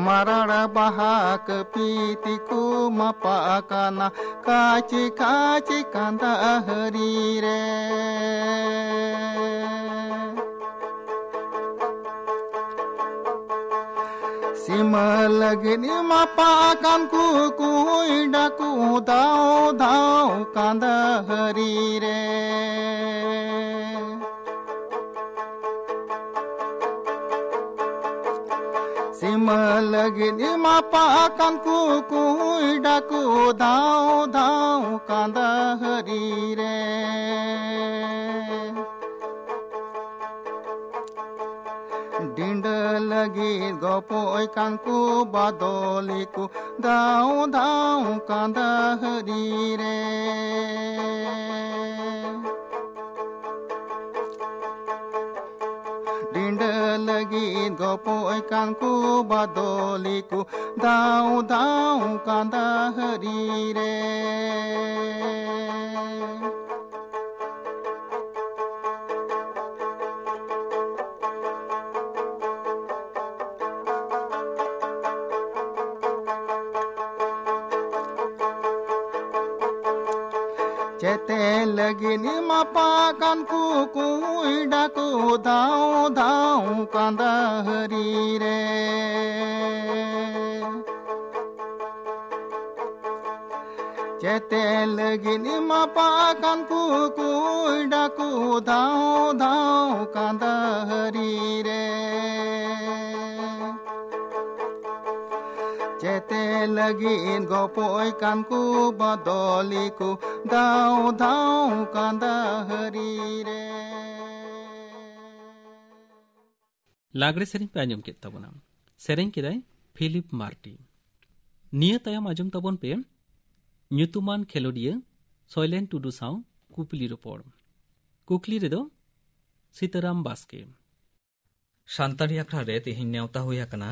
ᱢᱟᱨᱟᱲᱟ ᱵᱟᱦᱟ ᱠᱟᱹᱯᱤ ᱛᱤᱠᱩ ᱢᱟᱯᱟ ᱠᱟᱱᱟ, ᱠᱟᱪᱮ ᱠᱟᱪᱮ ᱠᱟᱸᱫᱟ ᱦᱟᱹᱨᱤ ᱨᱮ᱾ ᱥᱤᱢᱟᱹ ᱞᱟᱹᱜᱤᱫ ᱮᱢᱟᱯᱟ ᱠᱟᱱ ᱠᱩ ᱠᱩᱭᱰᱟ ᱠᱩ ᱫᱟᱣ ᱫᱟᱣ ᱠᱟᱸᱫᱟ ᱦᱟᱹᱨᱤ ᱨᱮ᱾ ᱥᱤᱢᱟᱹ ᱞᱟᱹᱜᱤᱫ ᱮᱢᱟᱯᱟ ᱠᱟᱱ ᱠᱩ ᱠᱩᱭᱰᱟ ᱠᱩ ᱫᱟᱣ ᱫᱟᱣ ᱠᱟᱸᱫᱟ ᱦᱟᱹᱨᱤ ᱨᱮ᱾ ᱰᱤᱸᱰᱟᱹ ᱞᱟᱹᱜᱤᱫ ᱜᱚᱯᱚᱡ ᱠᱟᱱ ᱠᱩ ᱵᱟᱫᱚᱞᱤ ᱠᱩ ᱫᱟᱣ ᱫᱟᱣ ᱠᱟᱸᱫᱟ ᱦᱟᱹᱨᱤ ᱨᱮ᱾ ᱰᱤᱸᱰᱟᱹ ᱞᱟᱹᱜᱤᱫ ᱜᱚᱯᱚᱡ ᱠᱟᱱ ᱠᱩ ᱵᱟᱫᱚᱞᱤ ᱠᱩ ᱫᱟᱣ ᱫᱟᱣ ᱠᱟᱸᱫᱟ ᱦᱟᱹᱨᱤ ᱨᱮ᱾ ᱪᱮᱛᱮ ᱞᱟᱹᱜᱤᱫ ᱮᱢᱟᱯᱟ ᱠᱟᱱ ᱠᱩ ᱠᱩᱭᱰᱟ ᱠᱩ ᱫᱟᱣ ᱫᱟᱣ ᱠᱟᱸᱫᱟ ᱦᱟᱹᱨᱤ ᱨᱮ᱾ ᱪᱮᱛᱮ ᱞᱟᱹᱜᱤᱫ ᱮᱢᱟᱯᱟ ᱠᱟᱱ ᱠᱩ ᱠᱩᱭᱰᱟ ᱠᱩ ᱫᱟᱣ ᱫᱟᱣ ᱠᱟᱸᱫᱟ ᱦᱟᱹᱨᱤ ᱨᱮ᱾ ᱪᱮᱛᱮ ᱞᱟᱹᱜᱤᱫ ᱜᱚᱯᱚᱡ ᱠᱟᱱ ᱠᱩ ᱵᱟᱫᱚᱞᱤ ᱠᱩ ᱫᱟᱣ ᱫᱟᱣ ᱠᱟᱸᱫᱟ ᱦᱟᱹᱨᱤ ᱨᱮ᱾ ᱞᱟᱜᱽᱲᱮ ᱥᱮᱨᱮᱧ ᱯᱮ ᱟᱸᱡᱚᱢ ᱠᱮᱫ ᱛᱟᱵᱚᱱᱟ᱾ ᱥᱮᱨᱮᱧ ᱠᱮᱫᱟᱭ ᱯᱷᱤᱞᱤᱯ ᱢᱟᱨᱴᱤ᱾ ᱱᱤᱭᱟᱹ ᱛᱟᱭᱚᱢ ᱟᱸᱡᱚᱢ ᱛᱟᱵᱚᱱ ᱯᱮ ᱧᱩᱛᱩᱢᱟᱱ ᱠᱷᱮᱞᱳᱰᱤᱭᱟᱹ ᱥᱚᱭᱞᱮᱱ ᱴᱩᱰᱩ ᱥᱟᱶ ᱠᱩᱠᱞᱤ ᱨᱚᱯᱚᱲ᱾ ᱠᱩᱠᱞᱤ ᱨᱮᱫᱚ ᱥᱤᱛᱟᱨᱟᱢ ᱵᱟᱥᱠᱮ᱾ ᱥᱟᱱᱛᱟᱲᱤ ᱟᱠᱷᱲᱟ ᱨᱮ ᱛᱮᱦᱮᱧ ᱱᱮᱣᱛᱟ ᱦᱩᱭ ᱟᱠᱟᱱᱟ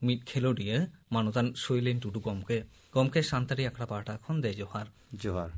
ᱢᱤᱫ ᱠᱷᱮᱞᱳᱰᱤᱭᱟᱹ ᱢᱟᱱᱚᱛᱟᱱ ᱥᱩᱭᱞᱮᱱ ᱴᱩᱰᱩ ᱜᱚᱢᱠᱮ᱾ ᱜᱚᱢᱠᱮ, ᱥᱟᱱᱛᱟᱲᱤ ᱟᱠᱷᱲᱟ ᱯᱟᱦᱴᱟ ᱠᱷᱚᱱ ᱫᱮ ᱡᱚᱦᱟᱨ᱾ ᱡᱚᱦᱟᱨ᱾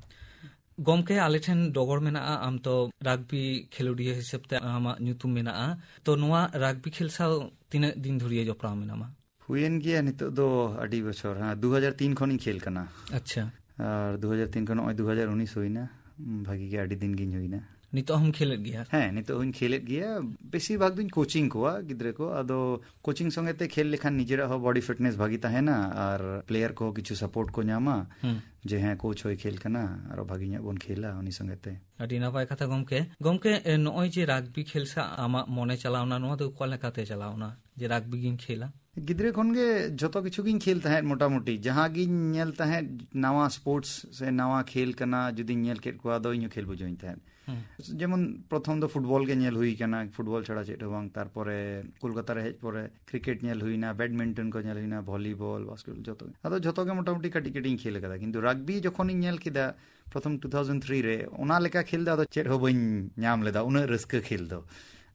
ᱜᱚᱢᱠᱮ, ᱟᱞᱮ ᱴᱷᱮᱱ ᱰᱚᱜᱚᱨ ᱢᱮᱱᱟᱜᱼᱟ, ᱟᱢ ᱛᱚ ᱨᱟᱜᱽᱵᱤ ᱠᱷᱮᱞᱳᱰᱤᱭᱟᱹ ᱦᱤᱥᱟᱹᱵ ᱛᱮ ᱟᱢᱟᱜ ᱧᱩᱛᱩᱢ ᱢᱮᱱᱟᱜᱼᱟ, ᱛᱚ ᱱᱚᱣᱟ ᱨᱟᱜᱽᱵᱤ ᱠᱷᱮᱞ ᱥᱟᱶ ᱛᱤᱱᱟᱹᱜ ᱫᱤᱱ ᱫᱷᱩᱨᱤᱭᱟᱹ ᱡᱚᱯᱲᱟᱣ ᱢᱮᱱᱟᱢᱟ? ᱦᱩᱭᱮᱱ ᱜᱮᱭᱟ ᱱᱤᱛᱚᱜ ᱫᱚ ᱟᱹᱰᱤ ᱵᱚᱪᱷᱚᱨ, ᱦᱮᱸ, ᱫᱩ ᱦᱟᱡᱟᱨ ᱛᱤᱱ ᱠᱷᱚᱱᱤᱧ ᱠᱷᱮᱞ ᱠᱟᱱᱟ᱾ ᱟᱪᱪᱷᱟ᱾ ᱟᱨ ᱫᱩ ᱦᱟᱡᱟᱨ ᱛᱤᱱ ᱠᱷᱚᱱ ᱱᱚᱜᱼᱚᱭ ᱫᱩ ᱦᱟᱡᱟᱨ ᱩᱱᱤᱥ ᱦᱩᱭᱱᱟ᱾ ᱩᱸ, ᱵᱷᱟᱜᱤ ᱜᱮ ᱟᱹᱰᱤ ᱫᱤᱱ ᱜᱤᱧ ᱦᱩᱭᱱᱟ᱾ ᱱᱤᱛᱚᱜ ᱦᱚᱸᱢ ᱠᱷᱮᱞᱮᱫ ᱜᱮᱭᱟ? ᱦᱮᱸ, ᱱᱤᱛᱚᱜ ᱦᱚᱸᱧ ᱠᱷᱮᱞᱮᱫ ᱜᱮᱭᱟ᱾ ᱵᱮᱥᱤᱨ ᱵᱷᱟᱜᱽ ᱫᱩᱧ ᱠᱳᱪᱤᱝ ᱠᱚᱣᱟ ᱜᱤᱫᱽᱨᱟᱹ ᱠᱚ᱾ ᱟᱫᱚ ᱠᱳᱪᱤᱝ ᱥᱚᱸᱜᱮ ᱛᱮ ᱠᱷᱮᱞ ᱞᱮᱠᱷᱟᱱ ᱱᱤᱡᱮᱨᱟᱜ ᱦᱚᱸ ᱵᱚᱰᱤ ᱯᱷᱤᱴᱱᱮᱥ ᱵᱷᱟᱜᱤ ᱛᱟᱦᱮᱱᱟ ᱟᱨ ᱯᱞᱮᱭᱟᱨ ᱠᱚᱦᱚᱸ ᱠᱤᱪᱷᱩ ᱥᱟᱯᱳᱨᱴ ᱠᱚ ᱧᱟᱢᱟ᱾ ᱦᱩᱸ᱾ ᱡᱮ ᱦᱮᱸ, ᱠᱳᱪ ᱦᱚᱸᱭ ᱠᱷᱮᱞ ᱠᱟᱱᱟ, ᱟᱨᱚ ᱵᱷᱟᱜᱤ ᱧᱚᱜ ᱵᱚᱱ ᱠᱷᱮᱞᱟ ᱩᱱᱤ ᱥᱚᱸᱜᱮ ᱛᱮ᱾ ᱟᱹᱰᱤ ᱱᱟᱯᱟᱭ ᱠᱟᱛᱷᱟ ᱜᱚᱢᱠᱮ᱾ ᱜᱚᱢᱠᱮ, ᱮ, ᱱᱚᱜᱼᱚᱭ ᱡᱮ ᱨᱟᱜᱽᱵᱤ ᱠᱷᱮᱞ ᱥᱟᱶ ᱟᱢᱟᱜ ᱢᱚᱱᱮ ᱪᱟᱞᱟᱣᱱᱟ, ᱱᱚᱣᱟ ᱫᱚ ᱚᱠᱟ ᱞᱮᱠᱟᱛᱮ ᱪᱟᱞᱟᱣᱱᱟ ᱡᱮ ᱨᱟᱜᱽᱵᱤ ᱜᱤᱧ ᱠᱷᱮᱞᱟ? ᱜᱤᱫᱽᱨᱟᱹ ᱠᱷᱚᱱ ᱜᱮ ᱡᱷᱚᱛᱚ ᱠᱤᱪᱷᱩ ᱜᱤᱧ ᱠᱷᱮᱞ ᱛᱟᱦᱮᱸᱫ ᱢᱚᱴᱟᱢᱩᱴᱤ᱾ ᱡᱟᱦᱟᱸ ᱜᱤᱧ ᱧᱮᱞ ᱛᱟᱦᱮᱸᱫ ᱱᱟᱣᱟ ᱥᱯᱳᱨᱴᱥ ᱥᱮ ᱱᱟᱣᱟ ᱠᱷᱮᱞ ᱠᱟᱱᱟ, ᱡᱩᱫᱤᱧ ᱧᱮᱞ ᱠᱮᱫ ᱠᱚᱣᱟ, ᱟᱫᱚ ᱤᱧ ᱦᱚᱸ ᱠᱷᱮᱞ ᱵᱩᱡᱷᱟᱹᱣᱤᱧ ᱛᱟᱦᱮᱸᱫ᱾ ᱦᱩᱸ᱾ ᱡᱮᱢᱚᱱ ᱯᱨᱚᱛᱷᱚᱢ ᱫᱚ ᱯᱷᱩᱴᱵᱚᱞ ᱜᱮ ᱧᱮᱞ ᱦᱩᱭ ᱠᱟᱱᱟ, ᱯᱷᱩᱴᱵᱚᱞ ᱪᱷᱟᱲᱟ ᱪᱮᱫ ᱦᱚᱸ ᱵᱟᱝ᱾ ᱛᱟᱨᱯᱚᱨᱮ ᱠᱳᱞᱠᱟᱛᱟ ᱨᱮ ᱦᱮᱡ ᱯᱚᱨᱮ ᱠᱨᱤᱠᱮᱴ ᱧᱮᱞ ᱦᱩᱭᱱᱟ, ᱵᱮᱰᱢᱤᱱᱴᱚᱱ ᱠᱚ ᱧᱮᱞ ᱦᱩᱭᱱᱟ, ᱵᱷᱚᱞᱤᱵᱚᱞ, ᱵᱟᱥᱠᱮᱴᱵᱚᱞ, ᱡᱷᱚᱛᱚ᱾ ᱟᱫᱚ ᱡᱷᱚᱛᱚ ᱜᱮ ᱢᱚᱴᱟᱢᱩᱴᱤ ᱠᱟᱹᱴᱤᱡ ᱠᱟᱹᱴᱤᱡ ᱤᱧ ᱠᱷᱮᱞ ᱟᱠᱟᱫᱟ, ᱠᱤᱱᱛᱩ ᱨᱟᱜᱽᱵᱤ ᱡᱚᱠᱷᱚᱱᱤᱧ ᱧᱮᱞ ᱠᱮᱫᱟ ᱯᱨᱚᱛᱷᱚᱢ ᱴᱩ ᱛᱷᱟᱣᱡᱮᱱᱰ ᱛᱷᱨᱤ ᱨᱮ, ᱚᱱᱟ ᱞᱮᱠᱟ ᱠᱷᱮᱞ ᱫᱚ ᱟᱫᱚ ᱪᱮᱫ ᱦᱚᱸ ᱵᱟᱹᱧ ᱧᱟᱢ ᱞᱮᱫᱟ, ᱩᱱᱟᱹᱜ ᱨᱟᱹᱥᱠᱟᱹ ᱠᱷᱮᱞ ᱫᱚ᱾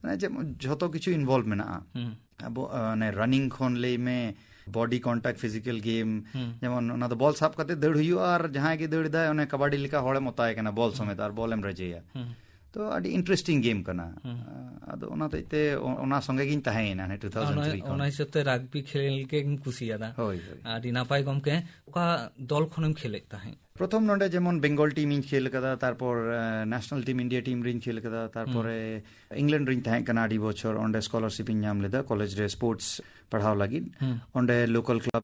ᱢᱟᱱᱮ ᱪᱮᱫ, ᱡᱷᱚᱛᱚ ᱠᱤᱪᱷᱩ ᱤᱱᱵᱷᱚᱞᱵᱷ ᱢᱮᱱᱟᱜᱼᱟ᱾ ᱦᱩᱸ᱾ ᱟᱵᱚ, ᱟ, ᱚᱱᱮ ᱨᱟᱱᱤᱝ ᱠᱷᱚᱱ ᱞᱟᱹᱭ ᱢᱮ, ᱵᱚᱰᱤ ᱠᱚᱱᱴᱟᱠᱴ, ᱯᱷᱤᱡᱤᱠᱟᱞ ᱜᱮᱢ, ᱦᱩᱸ᱾ ᱡᱮᱢᱚᱱ ᱚᱱᱟ ᱫᱚ ᱵᱚᱞ ᱥᱟᱵ ᱠᱟᱛᱮ ᱫᱟᱹᱲ ᱦᱩᱭᱩᱜᱼᱟ, ᱟᱨ ᱡᱟᱦᱟᱸᱭ ᱜᱮ ᱫᱟᱹᱲ ᱮᱫᱟᱭ, ᱚᱱᱮ ᱠᱟᱵᱟᱰᱤ ᱞᱮᱠᱟ ᱦᱚᱲᱮᱢ ᱚᱛᱟᱭ ᱠᱟᱱᱟ ᱵᱚᱞ ᱦᱩᱸ᱾ ᱥᱚᱢᱮᱛ, ᱟᱨ ᱵᱚᱞᱮᱢ ᱨᱮᱡᱮᱭᱟ᱾ ᱦᱩᱸ᱾ ᱛᱚ ᱟᱹᱰᱤ ᱤᱱᱴᱟᱨᱮᱥᱴᱤᱝ ᱜᱮᱢ ᱠᱟᱱᱟ᱾ ᱦᱩᱸ᱾ ᱟᱫᱚ ᱚᱱᱟ ᱦᱚᱛᱮᱡ ᱛᱮ ᱚ-, ᱚᱱᱟ ᱥᱚᱸᱜᱮ ᱜᱤᱧ ᱛᱟᱦᱮᱸᱭᱮᱱᱟ ᱦᱟᱱᱮ ᱴᱩ ᱛᱷᱟᱣᱡᱮᱱᱰ ᱛᱷᱨᱤ ᱚᱱᱟ, ᱠᱷᱚᱱ᱾ ᱚᱱᱟ ᱦᱤᱥᱟᱹᱵ ᱛᱮ ᱨᱟᱜᱽᱵᱤ ᱠᱷᱮᱞ ᱜᱮᱢ ᱠᱩᱥᱤᱭᱟᱫᱟ᱾ ᱦᱳᱭ, ᱦᱳᱭ᱾ ᱟᱹᱰᱤ ᱱᱟᱯᱟᱭ ᱜᱚᱢᱠᱮ᱾ ᱚᱠᱟ ᱫᱚᱞ ᱠᱷᱚᱱᱮᱢ ᱠᱷᱮᱞᱮᱫ ᱛᱟᱦᱮᱸᱫ? ᱯᱨᱚᱛᱷᱚᱢ ᱱᱚᱰᱮ ᱡᱮᱢᱚᱱ ᱵᱮᱝᱜᱚᱞ ᱴᱤᱢ ᱤᱧ ᱠᱷᱮᱞ ᱟᱠᱟᱫᱟ, ᱛᱟᱨᱯᱚᱨ, ᱮ, ᱱᱮᱥᱱᱟᱞ ᱴᱤᱢ ᱤᱱᱰᱤᱭᱟ ᱴᱤᱢ ᱨᱤᱧ ᱠᱷᱮᱞ ᱟᱠᱟᱫᱟ, ᱛᱟᱨᱯᱚᱨᱮ ᱦᱩᱸ᱾ ᱤᱝᱞᱮᱱᱰ ᱨᱤᱧ ᱛᱟᱦᱮᱸ ᱠᱟᱱᱟ ᱟᱹᱰᱤ ᱵᱚᱪᱷᱚᱨ, ᱚᱸᱰᱮ ᱥᱠᱚᱞᱟᱨᱥᱤᱯ ᱤᱧ ᱧᱟᱢ ᱞᱮᱫᱟ ᱠᱚᱞᱮᱡᱽ ᱨᱮ ᱥᱯᱳᱨᱴᱥ ᱯᱟᱲᱦᱟᱣ ᱞᱟᱹᱜᱤᱫ᱾ ᱦᱩᱸ᱾ ᱚᱸᱰᱮ ᱞᱳᱠᱟᱞ ᱠᱞᱟᱵᱽ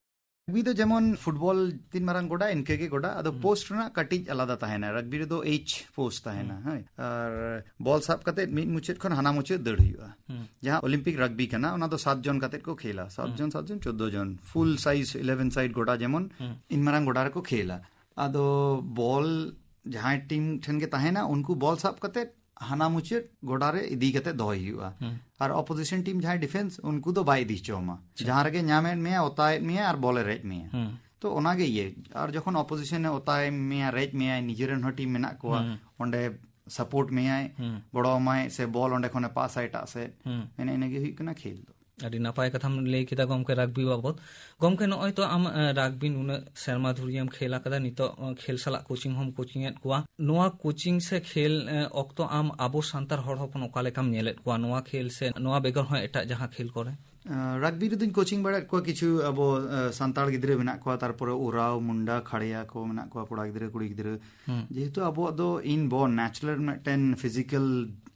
ᱨᱟᱜᱽᱵᱤ ᱫᱚ ᱡᱮᱢᱚᱱ ᱯᱷᱩᱴᱵᱚᱞ ᱛᱤᱱ ᱢᱟᱨᱟᱝ ᱜᱚᱰᱟ, ᱤᱱᱠᱟᱹ ᱜᱮ ᱜᱚᱰᱟ, ᱟᱫᱚ ᱦᱩᱸ᱾ ᱯᱳᱥᱴ ᱨᱮᱱᱟᱜ ᱠᱟᱹᱴᱤᱡ ᱟᱞᱟᱫᱟ ᱛᱟᱦᱮᱱᱟ᱾ ᱨᱟᱜᱽᱵᱤ ᱨᱮᱫᱚ ᱮᱭᱤᱪ ᱯᱳᱥᱴ ᱛᱟᱦᱮᱱᱟ, ᱦᱩᱸ᱾ ᱦᱳᱭ᱾ ᱟᱨ ᱵᱚᱞ ᱥᱟᱵ ᱠᱟᱛᱮ ᱢᱤᱫ ᱢᱩᱪᱟᱹᱫ ᱠᱷᱚᱱ ᱦᱟᱱᱟ ᱢᱩᱪᱟᱹᱫ ᱫᱟᱹᱲ ᱦᱩᱭᱩᱜᱼᱟ᱾ ᱦᱩᱸ᱾ ᱡᱟᱦᱟᱸ ᱚᱞᱤᱢᱯᱤᱠ ᱨᱟᱜᱽᱵᱤ ᱠᱟᱱᱟ, ᱚᱱᱟ ᱫᱚ ᱥᱟᱛ ᱡᱚᱱ ᱠᱟᱛᱮ ᱠᱚ ᱠᱷᱮᱞᱟ, ᱥᱟᱛ ᱦᱩᱸ᱾ ᱡᱚᱱ, ᱥᱟᱛ ᱡᱚᱱ, ᱪᱳᱫᱽᱫᱳ ᱡᱚᱱ, ᱯᱷᱩᱞ ᱥᱟᱭᱤᱡᱽ ᱤᱞᱮᱵᱷᱮᱱ ᱥᱟᱭᱤᱰ ᱜᱚᱰᱟ ᱡᱮᱢᱚᱱ ᱦᱩᱸ᱾ ᱤᱱ ᱢᱟᱨᱟᱝ ᱜᱚᱰᱟ ᱨᱮᱠᱚ ᱠᱷᱮᱞᱟ᱾ ᱟᱫᱚ ᱵᱚᱞ ᱡᱟᱦᱟᱸᱭ ᱴᱤᱢ ᱴᱷᱮᱱ ᱜᱮ ᱛᱟᱦᱮᱱᱟ, ᱩᱱᱠᱩ ᱵᱚᱞ ᱥᱟᱵ ᱠᱟᱛᱮ ᱦᱟᱱᱟ ᱢᱩᱪᱟᱹᱫ ᱜᱚᱰᱟ ᱨᱮ ᱤᱫᱤ ᱠᱟᱛᱮ ᱫᱚᱦᱚᱭ ᱦᱩᱭᱩᱜᱼᱟ᱾ ᱦᱩᱸ᱾ ᱟᱨ ᱚᱯᱳᱡᱤᱥᱚᱱ ᱴᱤᱢ ᱡᱟᱦᱟᱸᱭ ᱰᱤᱯᱷᱮᱱᱥ, ᱩᱱᱠᱩ ᱫᱚ ᱵᱟᱭ ᱤᱫᱤ ᱦᱚᱪᱚ ᱟᱢᱟ᱾ ᱟᱪᱪᱷᱟ᱾ ᱡᱟᱦᱟᱸ ᱨᱮᱜᱮ ᱧᱟᱢᱮᱫ ᱢᱮᱭᱟ, ᱚᱛᱟᱭᱮᱫ ᱢᱮᱭᱟ ᱟᱨ ᱵᱚᱞᱮ ᱨᱮᱡ ᱢᱮᱭᱟ᱾ ᱦᱩᱸ᱾ ᱛᱚ ᱚᱱᱟᱜᱮ ᱤᱭᱟᱹ᱾ ᱟᱨ ᱡᱚᱠᱷᱚᱱ ᱚᱯᱳᱡᱤᱥᱚᱱ ᱮ ᱚᱛᱟᱭ ᱢᱮᱭᱟ, ᱨᱮᱡ ᱢᱮᱭᱟᱭ, ᱱᱤᱡᱮᱨᱮᱱ ᱦᱚᱸ ᱴᱤᱢ ᱢᱮᱱᱟᱜ ᱠᱚᱣᱟ, ᱦᱩᱸ᱾ ᱚᱸᱰᱮ ᱥᱟᱯᱳᱨᱴ ᱢᱮᱭᱟᱭ, ᱦᱩᱸ᱾ ᱜᱚᱲᱚ ᱟᱢᱟᱭ, ᱥᱮ ᱵᱚᱞ ᱚᱸᱰᱮ ᱠᱷᱚᱱᱮ ᱯᱟᱥᱟ ᱮᱴᱟᱜ ᱥᱮᱫ᱾ ᱦᱩᱸ᱾ ᱮᱱᱮ ᱤᱱᱟᱹᱜᱮ ᱦᱩᱭᱩᱜ ᱠᱟᱱᱟ ᱠᱷᱮᱞ ᱫᱚ᱾ ᱟᱹᱰᱤ ᱱᱟᱯᱟᱭ ᱠᱟᱛᱷᱟᱢ ᱞᱟᱹᱭ ᱠᱮᱫᱟ ᱜᱚᱢᱠᱮ, ᱨᱟᱜᱽᱵᱤ ᱵᱟᱵᱚᱛ᱾ ᱜᱚᱢᱠᱮ, ᱱᱚᱜᱼᱚᱭ ᱛᱚ ᱟᱢ, ᱮ, ᱨᱟᱜᱽᱵᱤ ᱱᱩᱱᱟᱹᱜ ᱥᱮᱨᱢᱟ ᱫᱷᱩᱨᱤᱭᱟᱹᱢ ᱠᱷᱮᱞ ᱟᱠᱟᱫᱟ, ᱱᱤᱛᱚᱜ, ᱮ, ᱠᱷᱮᱞ ᱥᱟᱞᱟᱜ ᱠᱳᱪᱤᱝ ᱦᱚᱸᱢ ᱠᱳᱪᱤᱝ ᱮᱫ ᱠᱚᱣᱟ᱾ ᱱᱚᱣᱟ ᱠᱳᱪᱤᱝ ᱥᱮ ᱠᱷᱮᱞ, ᱮ, ᱚᱠᱛᱚ ᱟᱢ ᱟᱵᱚ ᱥᱟᱱᱛᱟᱲ ᱦᱚᱲ ᱦᱚᱯᱚᱱ ᱚᱠᱟ ᱞᱮᱠᱟᱢ ᱧᱮᱞᱮᱫ ᱠᱚᱣᱟ? ᱱᱚᱣᱟ ᱠᱷᱮᱞ ᱥᱮ ᱱᱚᱣᱟ ᱵᱮᱜᱚᱨ ᱦᱚᱸ ᱮᱴᱟᱜ ᱡᱟᱦᱟᱸ ᱠᱷᱮᱞ ᱠᱚᱨᱮ? ᱮ, ᱨᱟᱜᱽᱵᱤ ᱨᱮᱫᱚᱧ ᱠᱳᱪᱤᱝ ᱵᱟᱲᱟᱭᱮᱫ ᱠᱚᱣᱟ ᱠᱤᱪᱷᱩ ᱟᱵᱚ, ᱮ, ᱥᱟᱱᱛᱟᱲ ᱜᱤᱫᱽᱨᱟᱹ ᱢᱮᱱᱟᱜ ᱠᱚᱣᱟ, ᱛᱟᱨᱯᱚᱨᱮ ᱳᱨᱟᱣ, ᱢᱩᱱᱰᱟ, ᱠᱷᱟᱲᱭᱟ ᱠᱚ ᱢᱮᱱᱟᱜ ᱠᱚᱣᱟ, ᱠᱚᱲᱟ ᱜᱤᱫᱽᱨᱟᱹ, ᱠᱩᱲᱤ ᱜᱤᱫᱽᱨᱟᱹ᱾ ᱦᱩᱸ᱾ ᱡᱮᱦᱮᱛᱩ ᱟᱵᱚᱣᱟᱜ ᱫᱚ inborn natural ᱢᱤᱫᱴᱮᱱ ᱯᱷᱤᱡᱤᱠᱟᱞ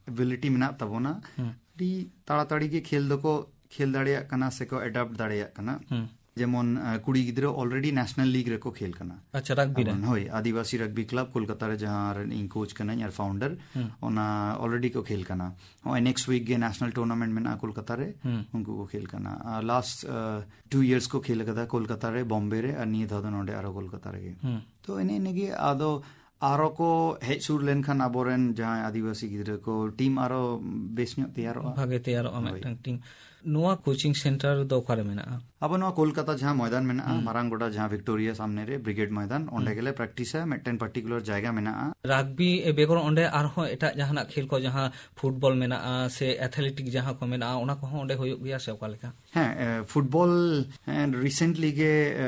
ᱮᱵᱤᱞᱤᱴᱤ ᱢᱮᱱᱟᱜ ᱛᱟᱵᱚᱱᱟ, ᱦᱩᱸ᱾ ᱟᱹᱰᱤ ᱛᱟᱲᱟᱛᱟᱲᱤ ᱜᱮ ᱠᱷᱮᱞ ᱫᱚᱠᱚ ᱠᱷᱮᱞ ᱫᱟᱲᱮᱭᱟᱜ ᱠᱟᱱᱟ ᱥᱮᱠᱚ ᱮᱰᱟᱯᱴ ᱫᱟᱲᱮᱭᱟᱜ ᱠᱟᱱᱟ᱾ ᱦᱩᱸ᱾ ᱡᱮᱢᱚᱱ, ᱟ, ᱠᱩᱲᱤ ᱜᱤᱫᱽᱨᱟᱹ ᱚᱞᱨᱮᱰᱤ ᱱᱮᱥᱱᱟᱞ ᱞᱤᱜᱽ ᱨᱮᱠᱚ ᱠᱷᱮᱞ ᱠᱟᱱᱟ᱾ ᱟᱪᱪᱷᱟ, ᱨᱟᱜᱽᱵᱤ ᱨᱮ? ᱟᱵᱚᱱ, ᱦᱳᱭ, ᱟᱹᱫᱤᱵᱟᱹᱥᱤ ᱨᱟᱜᱽᱵᱤ ᱠᱞᱟᱵᱽ ᱠᱳᱞᱠᱟᱛᱟ ᱨᱮ, ᱡᱟᱦᱟᱸ ᱨᱮᱱ ᱤᱧ ᱠᱳᱪ ᱠᱟᱹᱱᱟᱹᱧ ᱟᱨ ᱯᱷᱟᱣᱩᱱᱰᱟᱨ, ᱦᱩᱸ᱾ ᱚᱱᱟ ᱚᱞᱨᱮᱰᱤ ᱠᱚ ᱠᱷᱮᱞ ᱠᱟᱱᱟ᱾ ᱱᱚᱜᱼᱚᱭ ᱱᱮᱠᱥᱴ ᱣᱤᱠ ᱜᱮ ᱱᱮᱥᱱᱟᱞ ᱴᱩᱨᱱᱟᱢᱮᱱᱴ ᱢᱮᱱᱟᱜᱼᱟ ᱠᱳᱞᱠᱟᱛᱟ ᱨᱮ, ᱦᱩᱸ᱾ ᱩᱱᱠᱩ ᱠᱚ ᱠᱷᱮᱞ ᱠᱟᱱᱟ᱾ ᱟᱨ ᱞᱟᱥᱴ, ᱟ, ᱴᱩ ᱤᱭᱟᱨᱥ ᱠᱚ ᱠᱷᱮᱞ ᱟᱠᱟᱫᱟ ᱠᱳᱞᱠᱟᱛᱟ ᱨᱮ, ᱵᱚᱢᱵᱮ ᱨᱮ, ᱟᱨ ᱱᱤᱭᱟᱹ ᱫᱷᱟᱣ ᱫᱚ ᱱᱚᱰᱮ ᱟᱨᱚ ᱠᱳᱞᱠᱟᱛᱟ ᱨᱮᱜᱮ᱾ ᱦᱩᱸ᱾ ᱛᱚ ᱮᱱᱮ ᱤᱱᱟᱹᱜᱮ ᱟᱫᱚ ᱟᱨᱚ ᱠᱚ ᱦᱮᱡ ᱥᱩᱨ ᱞᱮᱱᱠᱷᱟᱱ ᱟᱵᱚᱨᱮᱱ ᱡᱟᱦᱟᱸᱭ ᱟᱹᱫᱤᱵᱟᱹᱥᱤ ᱜᱤᱫᱽᱨᱟᱹ ᱠᱚ, ᱴᱤᱢ ᱟᱨᱚ ᱵᱮᱥ ᱧᱚᱜ ᱛᱮᱭᱟᱨᱚᱜᱼᱟ᱾ ᱵᱷᱟᱜᱮ ᱛᱮᱭᱟᱨᱚᱜᱼᱟ ᱦᱳᱭ᱾ ᱢᱤᱫᱴᱟᱝ ᱴᱤᱢ᱾ ᱱᱚᱣᱟ ᱠᱳᱪᱤᱝ ᱥᱮᱱᱴᱟᱨ ᱫᱚ ᱚᱠᱟᱨᱮ ᱢᱮᱱᱟᱜᱼᱟ? ᱟᱵᱚ ᱱᱚᱣᱟ ᱠᱳᱞᱠᱟᱛᱟ ᱡᱟᱦᱟᱸ ᱢᱚᱭᱫᱟᱱ ᱢᱮᱱᱟᱜᱼᱟ, ᱦᱩᱸ᱾ ᱢᱟᱨᱟᱝ ᱜᱚᱰᱟ ᱡᱟᱦᱟᱸ ᱵᱷᱤᱠᱴᱳᱨᱤᱭᱟ ᱥᱟᱢᱱᱮ ᱨᱮ ᱵᱨᱤᱜᱮᱰ ᱢᱚᱭᱫᱟᱱ, ᱚᱸᱰᱮ ᱦᱩᱸ᱾ ᱜᱮᱞᱮ ᱯᱨᱮᱠᱴᱤᱥᱟ᱾ ᱢᱤᱫᱴᱮᱱ ᱯᱟᱨᱴᱤᱠᱩᱞᱟᱨ ᱡᱟᱭᱜᱟ ᱢᱮᱱᱟᱜᱼᱟ᱾ ᱨᱟᱜᱽᱵᱤ ᱵᱮᱜᱚᱨ ᱚᱸᱰᱮ ᱟᱨᱦᱚᱸ ᱮᱴᱟᱜ ᱡᱟᱦᱟᱱᱟᱜ ᱠᱷᱮᱞ ᱠᱚ, ᱡᱟᱦᱟᱸ ᱯᱷᱩᱴᱵᱚᱞ ᱢᱮᱱᱟᱜᱼᱟ ᱥᱮ ᱮᱛᱷᱞᱮᱴᱤᱠ ᱡᱟᱦᱟᱸ ᱠᱚ ᱢᱮᱱᱟᱜᱼᱟ, ᱚᱱᱟ ᱠᱚᱦᱚᱸ ᱚᱸᱰᱮ ᱦᱩᱭᱩᱜ ᱜᱮᱭᱟ ᱥᱮ ᱚᱠᱟ ᱞᱮᱠᱟ? ᱦᱮᱸ, ᱮ, ᱯᱷᱩᱴᱵᱚᱞ, ᱮ, ᱨᱤᱥᱮᱱᱴᱞᱤ ᱜᱮ, ᱮ,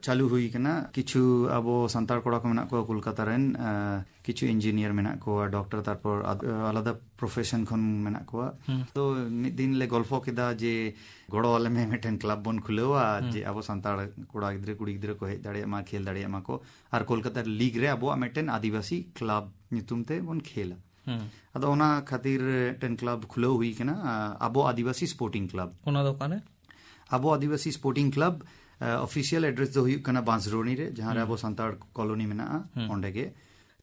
ᱪᱟᱹᱞᱩ ᱦᱩᱭ ᱠᱟᱱᱟ᱾ ᱠᱤᱪᱷᱩ ᱟᱵᱚ ᱥᱟᱱᱛᱟᱲ ᱠᱚᱲᱟ ᱠᱚ ᱢᱮᱱᱟᱜ ᱠᱚᱣᱟ ᱠᱳᱞᱠᱟᱛᱟ ᱨᱮᱱ, ᱮ, ᱠᱤᱪᱷᱩ ᱤᱧᱡᱤᱱᱤᱭᱟᱨ ᱢᱮᱱᱟᱜ ᱠᱚᱣᱟ, ᱰᱚᱠᱴᱚᱨ, ᱛᱟᱨᱯᱚᱨ ᱟᱫ-, ᱟᱞᱟᱫᱟ ᱯᱨᱚᱯᱷᱮᱥᱚᱱ ᱠᱷᱚᱱ ᱢᱮᱱᱟᱜ ᱠᱚᱣᱟ᱾ ᱦᱩᱸ᱾ ᱛᱚ ᱢᱤᱫ ᱫᱤᱱ ᱞᱮ ᱜᱚᱞᱯᱷᱚ ᱠᱮᱫᱟ ᱡᱮ ᱜᱚᱲᱚ ᱟᱞᱮ ᱢᱮ, ᱢᱤᱫᱴᱮᱱ ᱠᱞᱟᱵᱽ ᱵᱚᱱ ᱠᱷᱩᱞᱟᱹᱣᱟ, ᱦᱩᱸ᱾ ᱡᱮ ᱟᱵᱚ ᱥᱟᱱᱛᱟᱲ ᱠᱚᱲᱟ ᱜᱤᱫᱽᱨᱟᱹ, ᱠᱩᱲᱤ ᱜᱤᱫᱽᱨᱟᱹ ᱠᱚ ᱦᱮᱡ ᱫᱟᱲᱮᱭᱟᱜ ᱢᱟ, ᱠᱷᱮᱞ ᱫᱟᱲᱮᱭᱟᱜ ᱢᱟ ᱠᱚ, ᱟᱨ ᱠᱳᱞᱠᱟᱛᱟ ᱞᱤᱜᱽ ᱨᱮ ᱟᱵᱚᱣᱟᱜ ᱢᱤᱫᱴᱮᱱ ᱟᱹᱫᱤᱵᱟᱹᱥᱤ ᱠᱞᱟᱵᱽ ᱧᱩᱛᱩᱢ ᱛᱮ ᱵᱚᱱ ᱠᱷᱮᱞᱟ᱾ ᱦᱩᱸ᱾ ᱟᱫᱚ ᱚᱱᱟ ᱠᱷᱟᱹᱛᱤᱨ ᱢᱤᱫᱴᱮᱱ ᱠᱞᱟᱵᱽ ᱠᱷᱩᱞᱟᱹᱣ ᱦᱩᱭ ᱠᱟᱱᱟ, ᱟ, ᱟᱵᱚ ᱟᱹᱫᱤᱵᱟᱹᱥᱤ ᱥᱯᱳᱨᱴᱤᱝ ᱠᱞᱟᱵᱽ᱾ ᱚᱱᱟ ᱫᱚ ᱚᱠᱟᱨᱮ? ᱟᱵᱚ ᱟᱹᱫᱤᱵᱟᱹᱥᱤ ᱥᱯᱳᱨᱴᱤᱝ ᱠᱞᱟᱵᱽ, ᱟ, ᱚᱯᱷᱤᱥᱤᱭᱟᱞ ᱮᱰᱨᱮᱥ ᱫᱚ ᱦᱩᱭᱩᱜ ᱠᱟᱱᱟ ᱵᱟᱸᱥᱨᱚᱱᱤ ᱨᱮ, ᱡᱟᱦᱟᱸ ᱨᱮ ᱦᱩᱸ᱾ ᱟᱵᱚ ᱥᱟᱱᱛᱟᱲ ᱠᱚᱞᱚᱱᱤ ᱢᱮᱱᱟᱜᱼᱟ, ᱦᱩᱸ᱾ ᱚᱸᱰᱮ ᱜᱮ᱾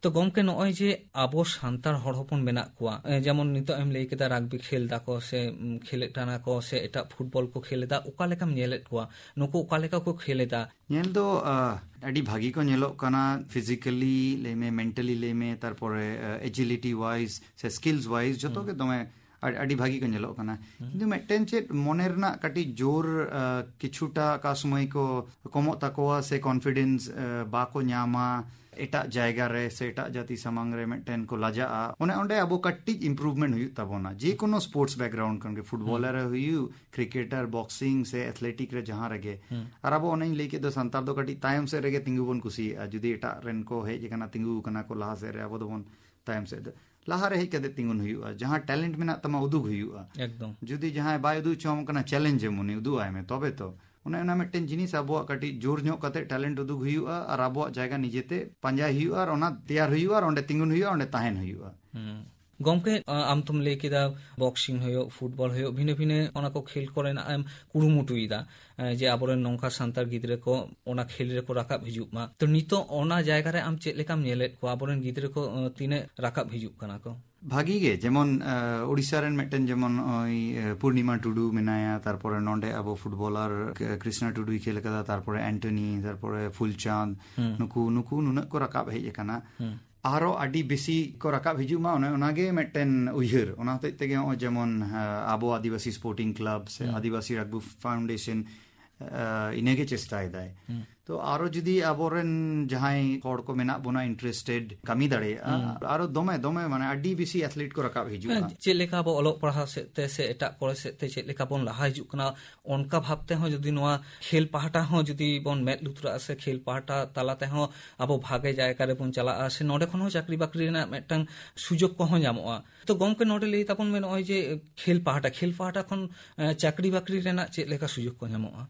ᱛᱚ ᱜᱚᱢᱠᱮ, ᱱᱚᱜᱼᱚᱭ ᱡᱮ ᱟᱵᱚ ᱥᱟᱱᱛᱟᱲ ᱦᱚᱲ ᱦᱚᱯᱚᱱ ᱢᱮᱱᱟᱜ ᱠᱚᱣᱟ, ᱮ, ᱡᱮᱢᱚᱱ ᱱᱤᱛᱚᱜ ᱮᱢ ᱞᱟᱹᱭ ᱠᱮᱫᱟ ᱨᱟᱜᱽᱵᱤ ᱠᱷᱮᱞ ᱫᱟᱠᱚ ᱥᱮ, ᱩᱢ, ᱠᱷᱮᱞᱮᱫ ᱠᱟᱱᱟ ᱠᱚ ᱥᱮ ᱮᱴᱟᱜ ᱯᱷᱩᱴᱵᱚᱞ ᱠᱚ ᱠᱷᱮᱞ ᱮᱫᱟ, ᱚᱠᱟ ᱞᱮᱠᱟᱢ ᱧᱮᱞᱮᱫ ᱠᱚᱣᱟ? ᱱᱩᱠᱩ ᱚᱠᱟ ᱞᱮᱠᱟ ᱠᱚ ᱠᱷᱮᱞ ᱮᱫᱟ? ᱧᱮᱞ ᱫᱚ, ᱟ, ᱟᱹᱰᱤ ᱵᱷᱟᱹᱜᱤ ᱠᱚ ᱧᱮᱞᱚᱜ ᱠᱟᱱᱟ, ᱯᱷᱤᱡᱤᱠᱟᱞᱤ ᱞᱟᱹᱭ ᱢᱮ, ᱢᱮᱱᱴᱟᱞᱤ ᱞᱟᱹᱭ ᱢᱮ, ᱛᱟᱨᱯᱚᱨᱮ, ᱟ, ᱮᱡᱤᱞᱤᱴᱤ ᱣᱟᱭᱤᱡ ᱥᱮ ᱥᱠᱤᱞᱥ ᱣᱟᱭᱤᱡ ᱡᱚᱛᱚ ᱦᱩᱸ᱾ ᱜᱮ ᱫᱚᱢᱮ ᱟᱹᱰᱤ, ᱟᱹᱰᱤ ᱵᱷᱟᱹᱜᱤ ᱠᱚ ᱧᱮᱞᱚᱜ ᱠᱟᱱᱟ᱾ ᱦᱩᱸ᱾ ᱠᱤᱱᱛᱩ ᱢᱤᱫᱴᱮᱱ ᱪᱮᱫ ᱢᱚᱱᱮ ᱨᱮᱱᱟᱜ ᱠᱟᱹᱴᱤᱡ ᱡᱳᱨ, ᱟ, ᱠᱤᱪᱷᱩᱴᱟ ᱚᱠᱟ ᱥᱚᱢᱚᱭ ᱠᱚ ᱠᱚᱢᱚᱜ ᱛᱟᱠᱚᱣᱟ ᱥᱮ confidence, ᱟ, ᱵᱟᱠᱚ ᱧᱟᱢᱟ, ᱮᱴᱟᱜ ᱡᱟᱭᱜᱟ ᱨᱮ ᱥᱮ ᱮᱴᱟᱜ ᱡᱟᱹᱛᱤ ᱥᱟᱢᱟᱝ ᱨᱮ ᱢᱤᱫᱴᱮᱱ ᱠᱚ ᱞᱟᱡᱟᱜᱼᱟ, ᱚᱱᱮ ᱚᱸᱰᱮ ᱟᱵᱚ ᱠᱟᱹᱴᱤᱡ improvement ᱦᱩᱭᱩᱜ ᱛᱟᱵᱚᱱᱟ᱾ ᱡᱮᱠᱳᱱᱳ sports background ᱠᱷᱚᱱ ᱜᱮ, footballer ᱦᱩᱸ᱾ ᱨᱮ ᱦᱩᱭᱩᱜ, cricketer, boxing ᱥᱮ athletic ᱨᱮ ᱡᱟᱦᱟᱸ ᱨᱮᱜᱮ᱾ ᱦᱩᱸ᱾ ᱟᱨ ᱟᱵᱚ ᱚᱱᱮᱧ ᱞᱟᱹᱭ ᱠᱮᱫ ᱫᱚ, ᱥᱟᱱᱛᱟᱲ ᱫᱚ ᱠᱟᱹᱴᱤᱡ ᱛᱟᱭᱚᱢ ᱥᱮᱫ ᱨᱮᱜᱮ ᱛᱤᱸᱜᱩ ᱵᱚᱱ ᱠᱩᱥᱤᱭᱟᱜᱼᱟ᱾ ᱡᱩᱫᱤ ᱮᱴᱟᱜ ᱨᱮᱱ ᱠᱚ ᱦᱮᱡ ᱟᱠᱟᱱᱟ, ᱛᱤᱸᱜᱩ ᱟᱠᱟᱱᱟ ᱠᱚ ᱞᱟᱦᱟ ᱥᱮᱫ ᱨᱮ, ᱟᱵᱚ ᱫᱚᱵᱚᱱ ᱛᱟᱭᱚᱢ ᱥᱮᱫ ᱫᱚ᱾ ᱞᱟᱦᱟ ᱨᱮ ᱦᱮᱡ ᱠᱟᱛᱮ ᱛᱤᱸᱜᱩᱱ ᱦᱩᱭᱩᱜᱼᱟ᱾ ᱡᱟᱦᱟᱸ talent ᱢᱮᱱᱟᱜ ᱛᱟᱢᱟ, ᱩᱫᱩᱜ ᱦᱩᱭᱩᱜᱼᱟ᱾ ᱮᱠᱫᱚᱢ᱾ ᱡᱩᱫᱤ ᱡᱟᱦᱟᱸᱭ ᱵᱟᱭ ᱩᱫᱩᱜ ᱦᱚᱪᱚᱣᱟᱢ ᱠᱟᱱᱟ, challenge ᱮᱢ, ᱩᱱᱤ ᱩᱫᱩᱜ ᱟᱭ ᱢᱮ, ᱛᱚᱵᱮ ᱛᱚ᱾ ᱚᱱᱮ ᱚᱱᱟ ᱢᱤᱫᱴᱮᱱ ᱡᱤᱱᱤᱥ ᱟᱵᱚᱣᱟᱜ ᱠᱟᱹᱴᱤᱡ ᱡᱳᱨ ᱧᱚᱜ ᱠᱟᱛᱮ talent ᱩᱫᱩᱜ ᱦᱩᱭᱩᱜᱼᱟ ᱟᱨ ᱟᱵᱚᱣᱟᱜ ᱡᱟᱭᱜᱟ ᱱᱤᱡᱮᱛᱮ ᱯᱟᱸᱡᱟᱭ ᱦᱩᱭᱩᱜᱼᱟ ᱟᱨ ᱚᱱᱟ ᱛᱮᱭᱟᱨ ᱦᱩᱭᱩᱜᱼᱟ ᱟᱨ ᱚᱸᱰᱮ ᱛᱤᱸᱜᱩᱱ ᱦᱩᱭᱩᱜᱼᱟ, ᱚᱸᱰᱮ ᱛᱟᱦᱮᱱ ᱦᱩᱭᱩᱜᱼᱟ᱾ ᱦᱩᱸ᱾ ᱜᱚᱢᱠᱮ, ᱟ-, ᱟᱢ ᱛᱚᱢ ᱞᱟᱹᱭ ᱠᱮᱫᱟ boxing ᱦᱩᱭᱩᱜ, football ᱦᱩᱭᱩᱜ, ᱵᱷᱤᱱᱟᱹ ᱵᱷᱤᱱᱟᱹ ᱚᱱᱟ ᱠᱚ ᱠᱷᱮᱞ ᱠᱚᱨᱮᱱᱟᱜ ᱮᱢ ᱠᱩᱨᱩᱢᱩᱴᱩᱭᱮᱫᱟ, ᱮ, ᱡᱮ ᱟᱵᱚᱨᱮᱱ ᱱᱚᱝᱠᱟ ᱥᱟᱱᱛᱟᱲ ᱜᱤᱫᱽᱨᱟᱹ ᱠᱚ ᱚᱱᱟ ᱠᱷᱮᱞ ᱨᱮᱠᱚ ᱨᱟᱠᱟᱵ ᱦᱤᱡᱩᱜ ᱢᱟ᱾ ᱛᱚ ᱱᱤᱛᱚᱜ ᱚᱱᱟ ᱡᱟᱭᱜᱟ ᱨᱮ ᱟᱢ ᱪᱮᱫ ᱞᱮᱠᱟᱢ ᱧᱮᱞᱮᱫ ᱠᱚᱣᱟ? ᱟᱵᱚᱨᱮᱱ ᱜᱤᱫᱽᱨᱟᱹ ᱠᱚ, ᱮ, ᱛᱤᱱᱟᱹᱜ ᱨᱟᱠᱟᱵ ᱦᱤᱡᱩᱜ ᱠᱟᱱᱟ ᱠᱚ? ᱵᱷᱟᱜᱤ ᱜᱮ, ᱡᱮᱢᱚᱱ, ᱟ, ᱳᱰᱤᱥᱟ ᱨᱮᱱ ᱢᱤᱫᱴᱮᱱ ᱡᱮᱢᱚᱱ ᱱᱚᱜᱼᱚᱭ, ᱮ, ᱯᱩᱨᱱᱤᱢᱟ ᱴᱩᱰᱩ ᱢᱮᱱᱟᱭᱟ, ᱛᱟᱨᱯᱚᱨᱮ ᱱᱚᱰᱮ ᱟᱵᱚ footballer ᱠ-, ᱠᱨᱤᱥᱱᱟ ᱴᱩᱰᱩᱭ ᱠᱷᱮᱞ ᱟᱠᱟᱫᱟ, ᱛᱟᱨᱯᱚᱨᱮ ᱮᱱᱴᱚᱱᱤ, ᱛᱟᱨᱯᱚᱨᱮ ᱯᱷᱩᱞᱪᱟᱸᱫᱽ, ᱦᱩᱸ᱾ ᱱᱩᱠᱩ, ᱱᱩᱠᱩ ᱱᱩᱱᱟᱹᱜ ᱠᱚ ᱨᱟᱠᱟᱵ ᱦᱮᱡ ᱟᱠᱟᱱᱟ᱾ ᱦᱩᱸ᱾ ᱟᱨᱚ ᱟᱹᱰᱤ ᱵᱮᱥᱤ ᱠᱚ ᱨᱟᱠᱟᱵ ᱦᱤᱡᱩᱜ ᱢᱟ, ᱚᱱᱮ ᱚᱱᱟᱜᱮ ᱢᱤᱫᱴᱮᱱ ᱩᱭᱦᱟᱹᱨ᱾ ᱚᱱᱟ ᱦᱚᱛᱮᱡ ᱛᱮᱜᱮ ᱱᱚᱜᱼᱚᱭ ᱡᱮᱢᱚᱱ, ᱦᱮᱸ, ᱟᱵᱚ ᱟᱹᱫᱤᱵᱟᱹᱥᱤ sporting club ᱥᱮ ᱦᱩᱸ᱾ ᱟᱹᱫᱤᱵᱟᱹᱥᱤ rugby foundation, ᱮ, ᱤᱱᱟᱹᱜᱮ ᱪᱮᱥᱴᱟᱭᱮᱫᱟᱭ᱾ ᱦᱩᱸ᱾ ᱛᱚ ᱟᱨᱚ ᱡᱩᱫᱤ ᱟᱵᱚᱨᱮᱱ ᱡᱟᱦᱟᱸᱭ ᱦᱚᱲ ᱠᱚ ᱢᱮᱱᱟᱜ ᱵᱚᱱᱟ interested, ᱠᱟᱹᱢᱤ ᱫᱟᱲᱮᱭᱟᱜᱼᱟ, ᱦᱩᱸ᱾ ᱟᱨᱚ ᱫᱚᱢᱮ, ᱫᱚᱢᱮ ᱢᱟᱱᱮ ᱟᱹᱰᱤ ᱵᱮᱥᱤ athlete ᱠᱚ ᱨᱟᱠᱟᱵ ᱦᱤᱡᱩᱜᱼᱟ᱾ ᱦᱮᱸ, ᱪᱮᱫ ᱞᱮᱠᱟ ᱟᱵᱚ ᱚᱞᱚᱜ ᱯᱟᱲᱦᱟᱣ ᱥᱮᱫ ᱛᱮ ᱥᱮ ᱮᱴᱟᱜ ᱠᱚᱨᱮ ᱥᱮᱫ ᱛᱮ ᱪᱮᱫ ᱞᱮᱠᱟ ᱵᱚᱱ ᱞᱟᱦᱟ ᱦᱤᱡᱩᱜ ᱠᱟᱱᱟ, ᱚᱱᱠᱟ ᱵᱷᱟᱵ ᱛᱮᱦᱚᱸ ᱡᱩᱫᱤ ᱱᱚᱣᱟ ᱠᱷᱮᱞ ᱯᱟᱦᱴᱟ ᱦᱚᱸ ᱡᱩᱫᱤ ᱵᱚᱱ ᱢᱮᱫ ᱞᱩᱛᱩᱨᱟᱜᱼᱟ ᱥᱮ ᱠᱷᱮᱞ ᱯᱟᱦᱴᱟ ᱛᱟᱞᱟ ᱛᱮᱦᱚᱸ ᱟᱵᱚ ᱵᱷᱟᱜᱮ ᱡᱟᱭᱜᱟ ᱨᱮᱵᱚᱱ ᱪᱟᱞᱟᱜᱼᱟ ᱥᱮ ᱱᱚᱰᱮ ᱠᱷᱚᱱ ᱦᱚᱸ ᱪᱟᱹᱠᱨᱤ ᱵᱟᱹᱠᱨᱤ ᱨᱮᱱᱟᱜ ᱢᱤᱫᱴᱟᱝ ᱥᱩᱡᱳᱜᱽ ᱠᱚᱦᱚᱸ ᱧᱟᱢᱚᱜᱼᱟ᱾ ᱛᱚ ᱜᱚᱢᱠᱮ, ᱱᱚᱰᱮ ᱞᱟᱹᱭ ᱛᱟᱵᱚᱱ ᱢᱮ, ᱱᱚᱜᱼᱚᱭ ᱡᱮ ᱠᱷᱮᱞ ᱯᱟᱦᱴᱟ, ᱠᱷᱮᱞ ᱯᱟᱦᱴᱟ ᱠᱷᱚᱱ, ᱮ, ᱪᱟᱹᱠᱨᱤ ᱵᱟᱹᱠᱨᱤ ᱨᱮᱱᱟᱜ ᱪᱮᱫ ᱞᱮᱠᱟ ᱥᱩᱡᱳᱜᱽ ᱠᱚ ᱧᱟᱢᱚᱜᱼᱟ?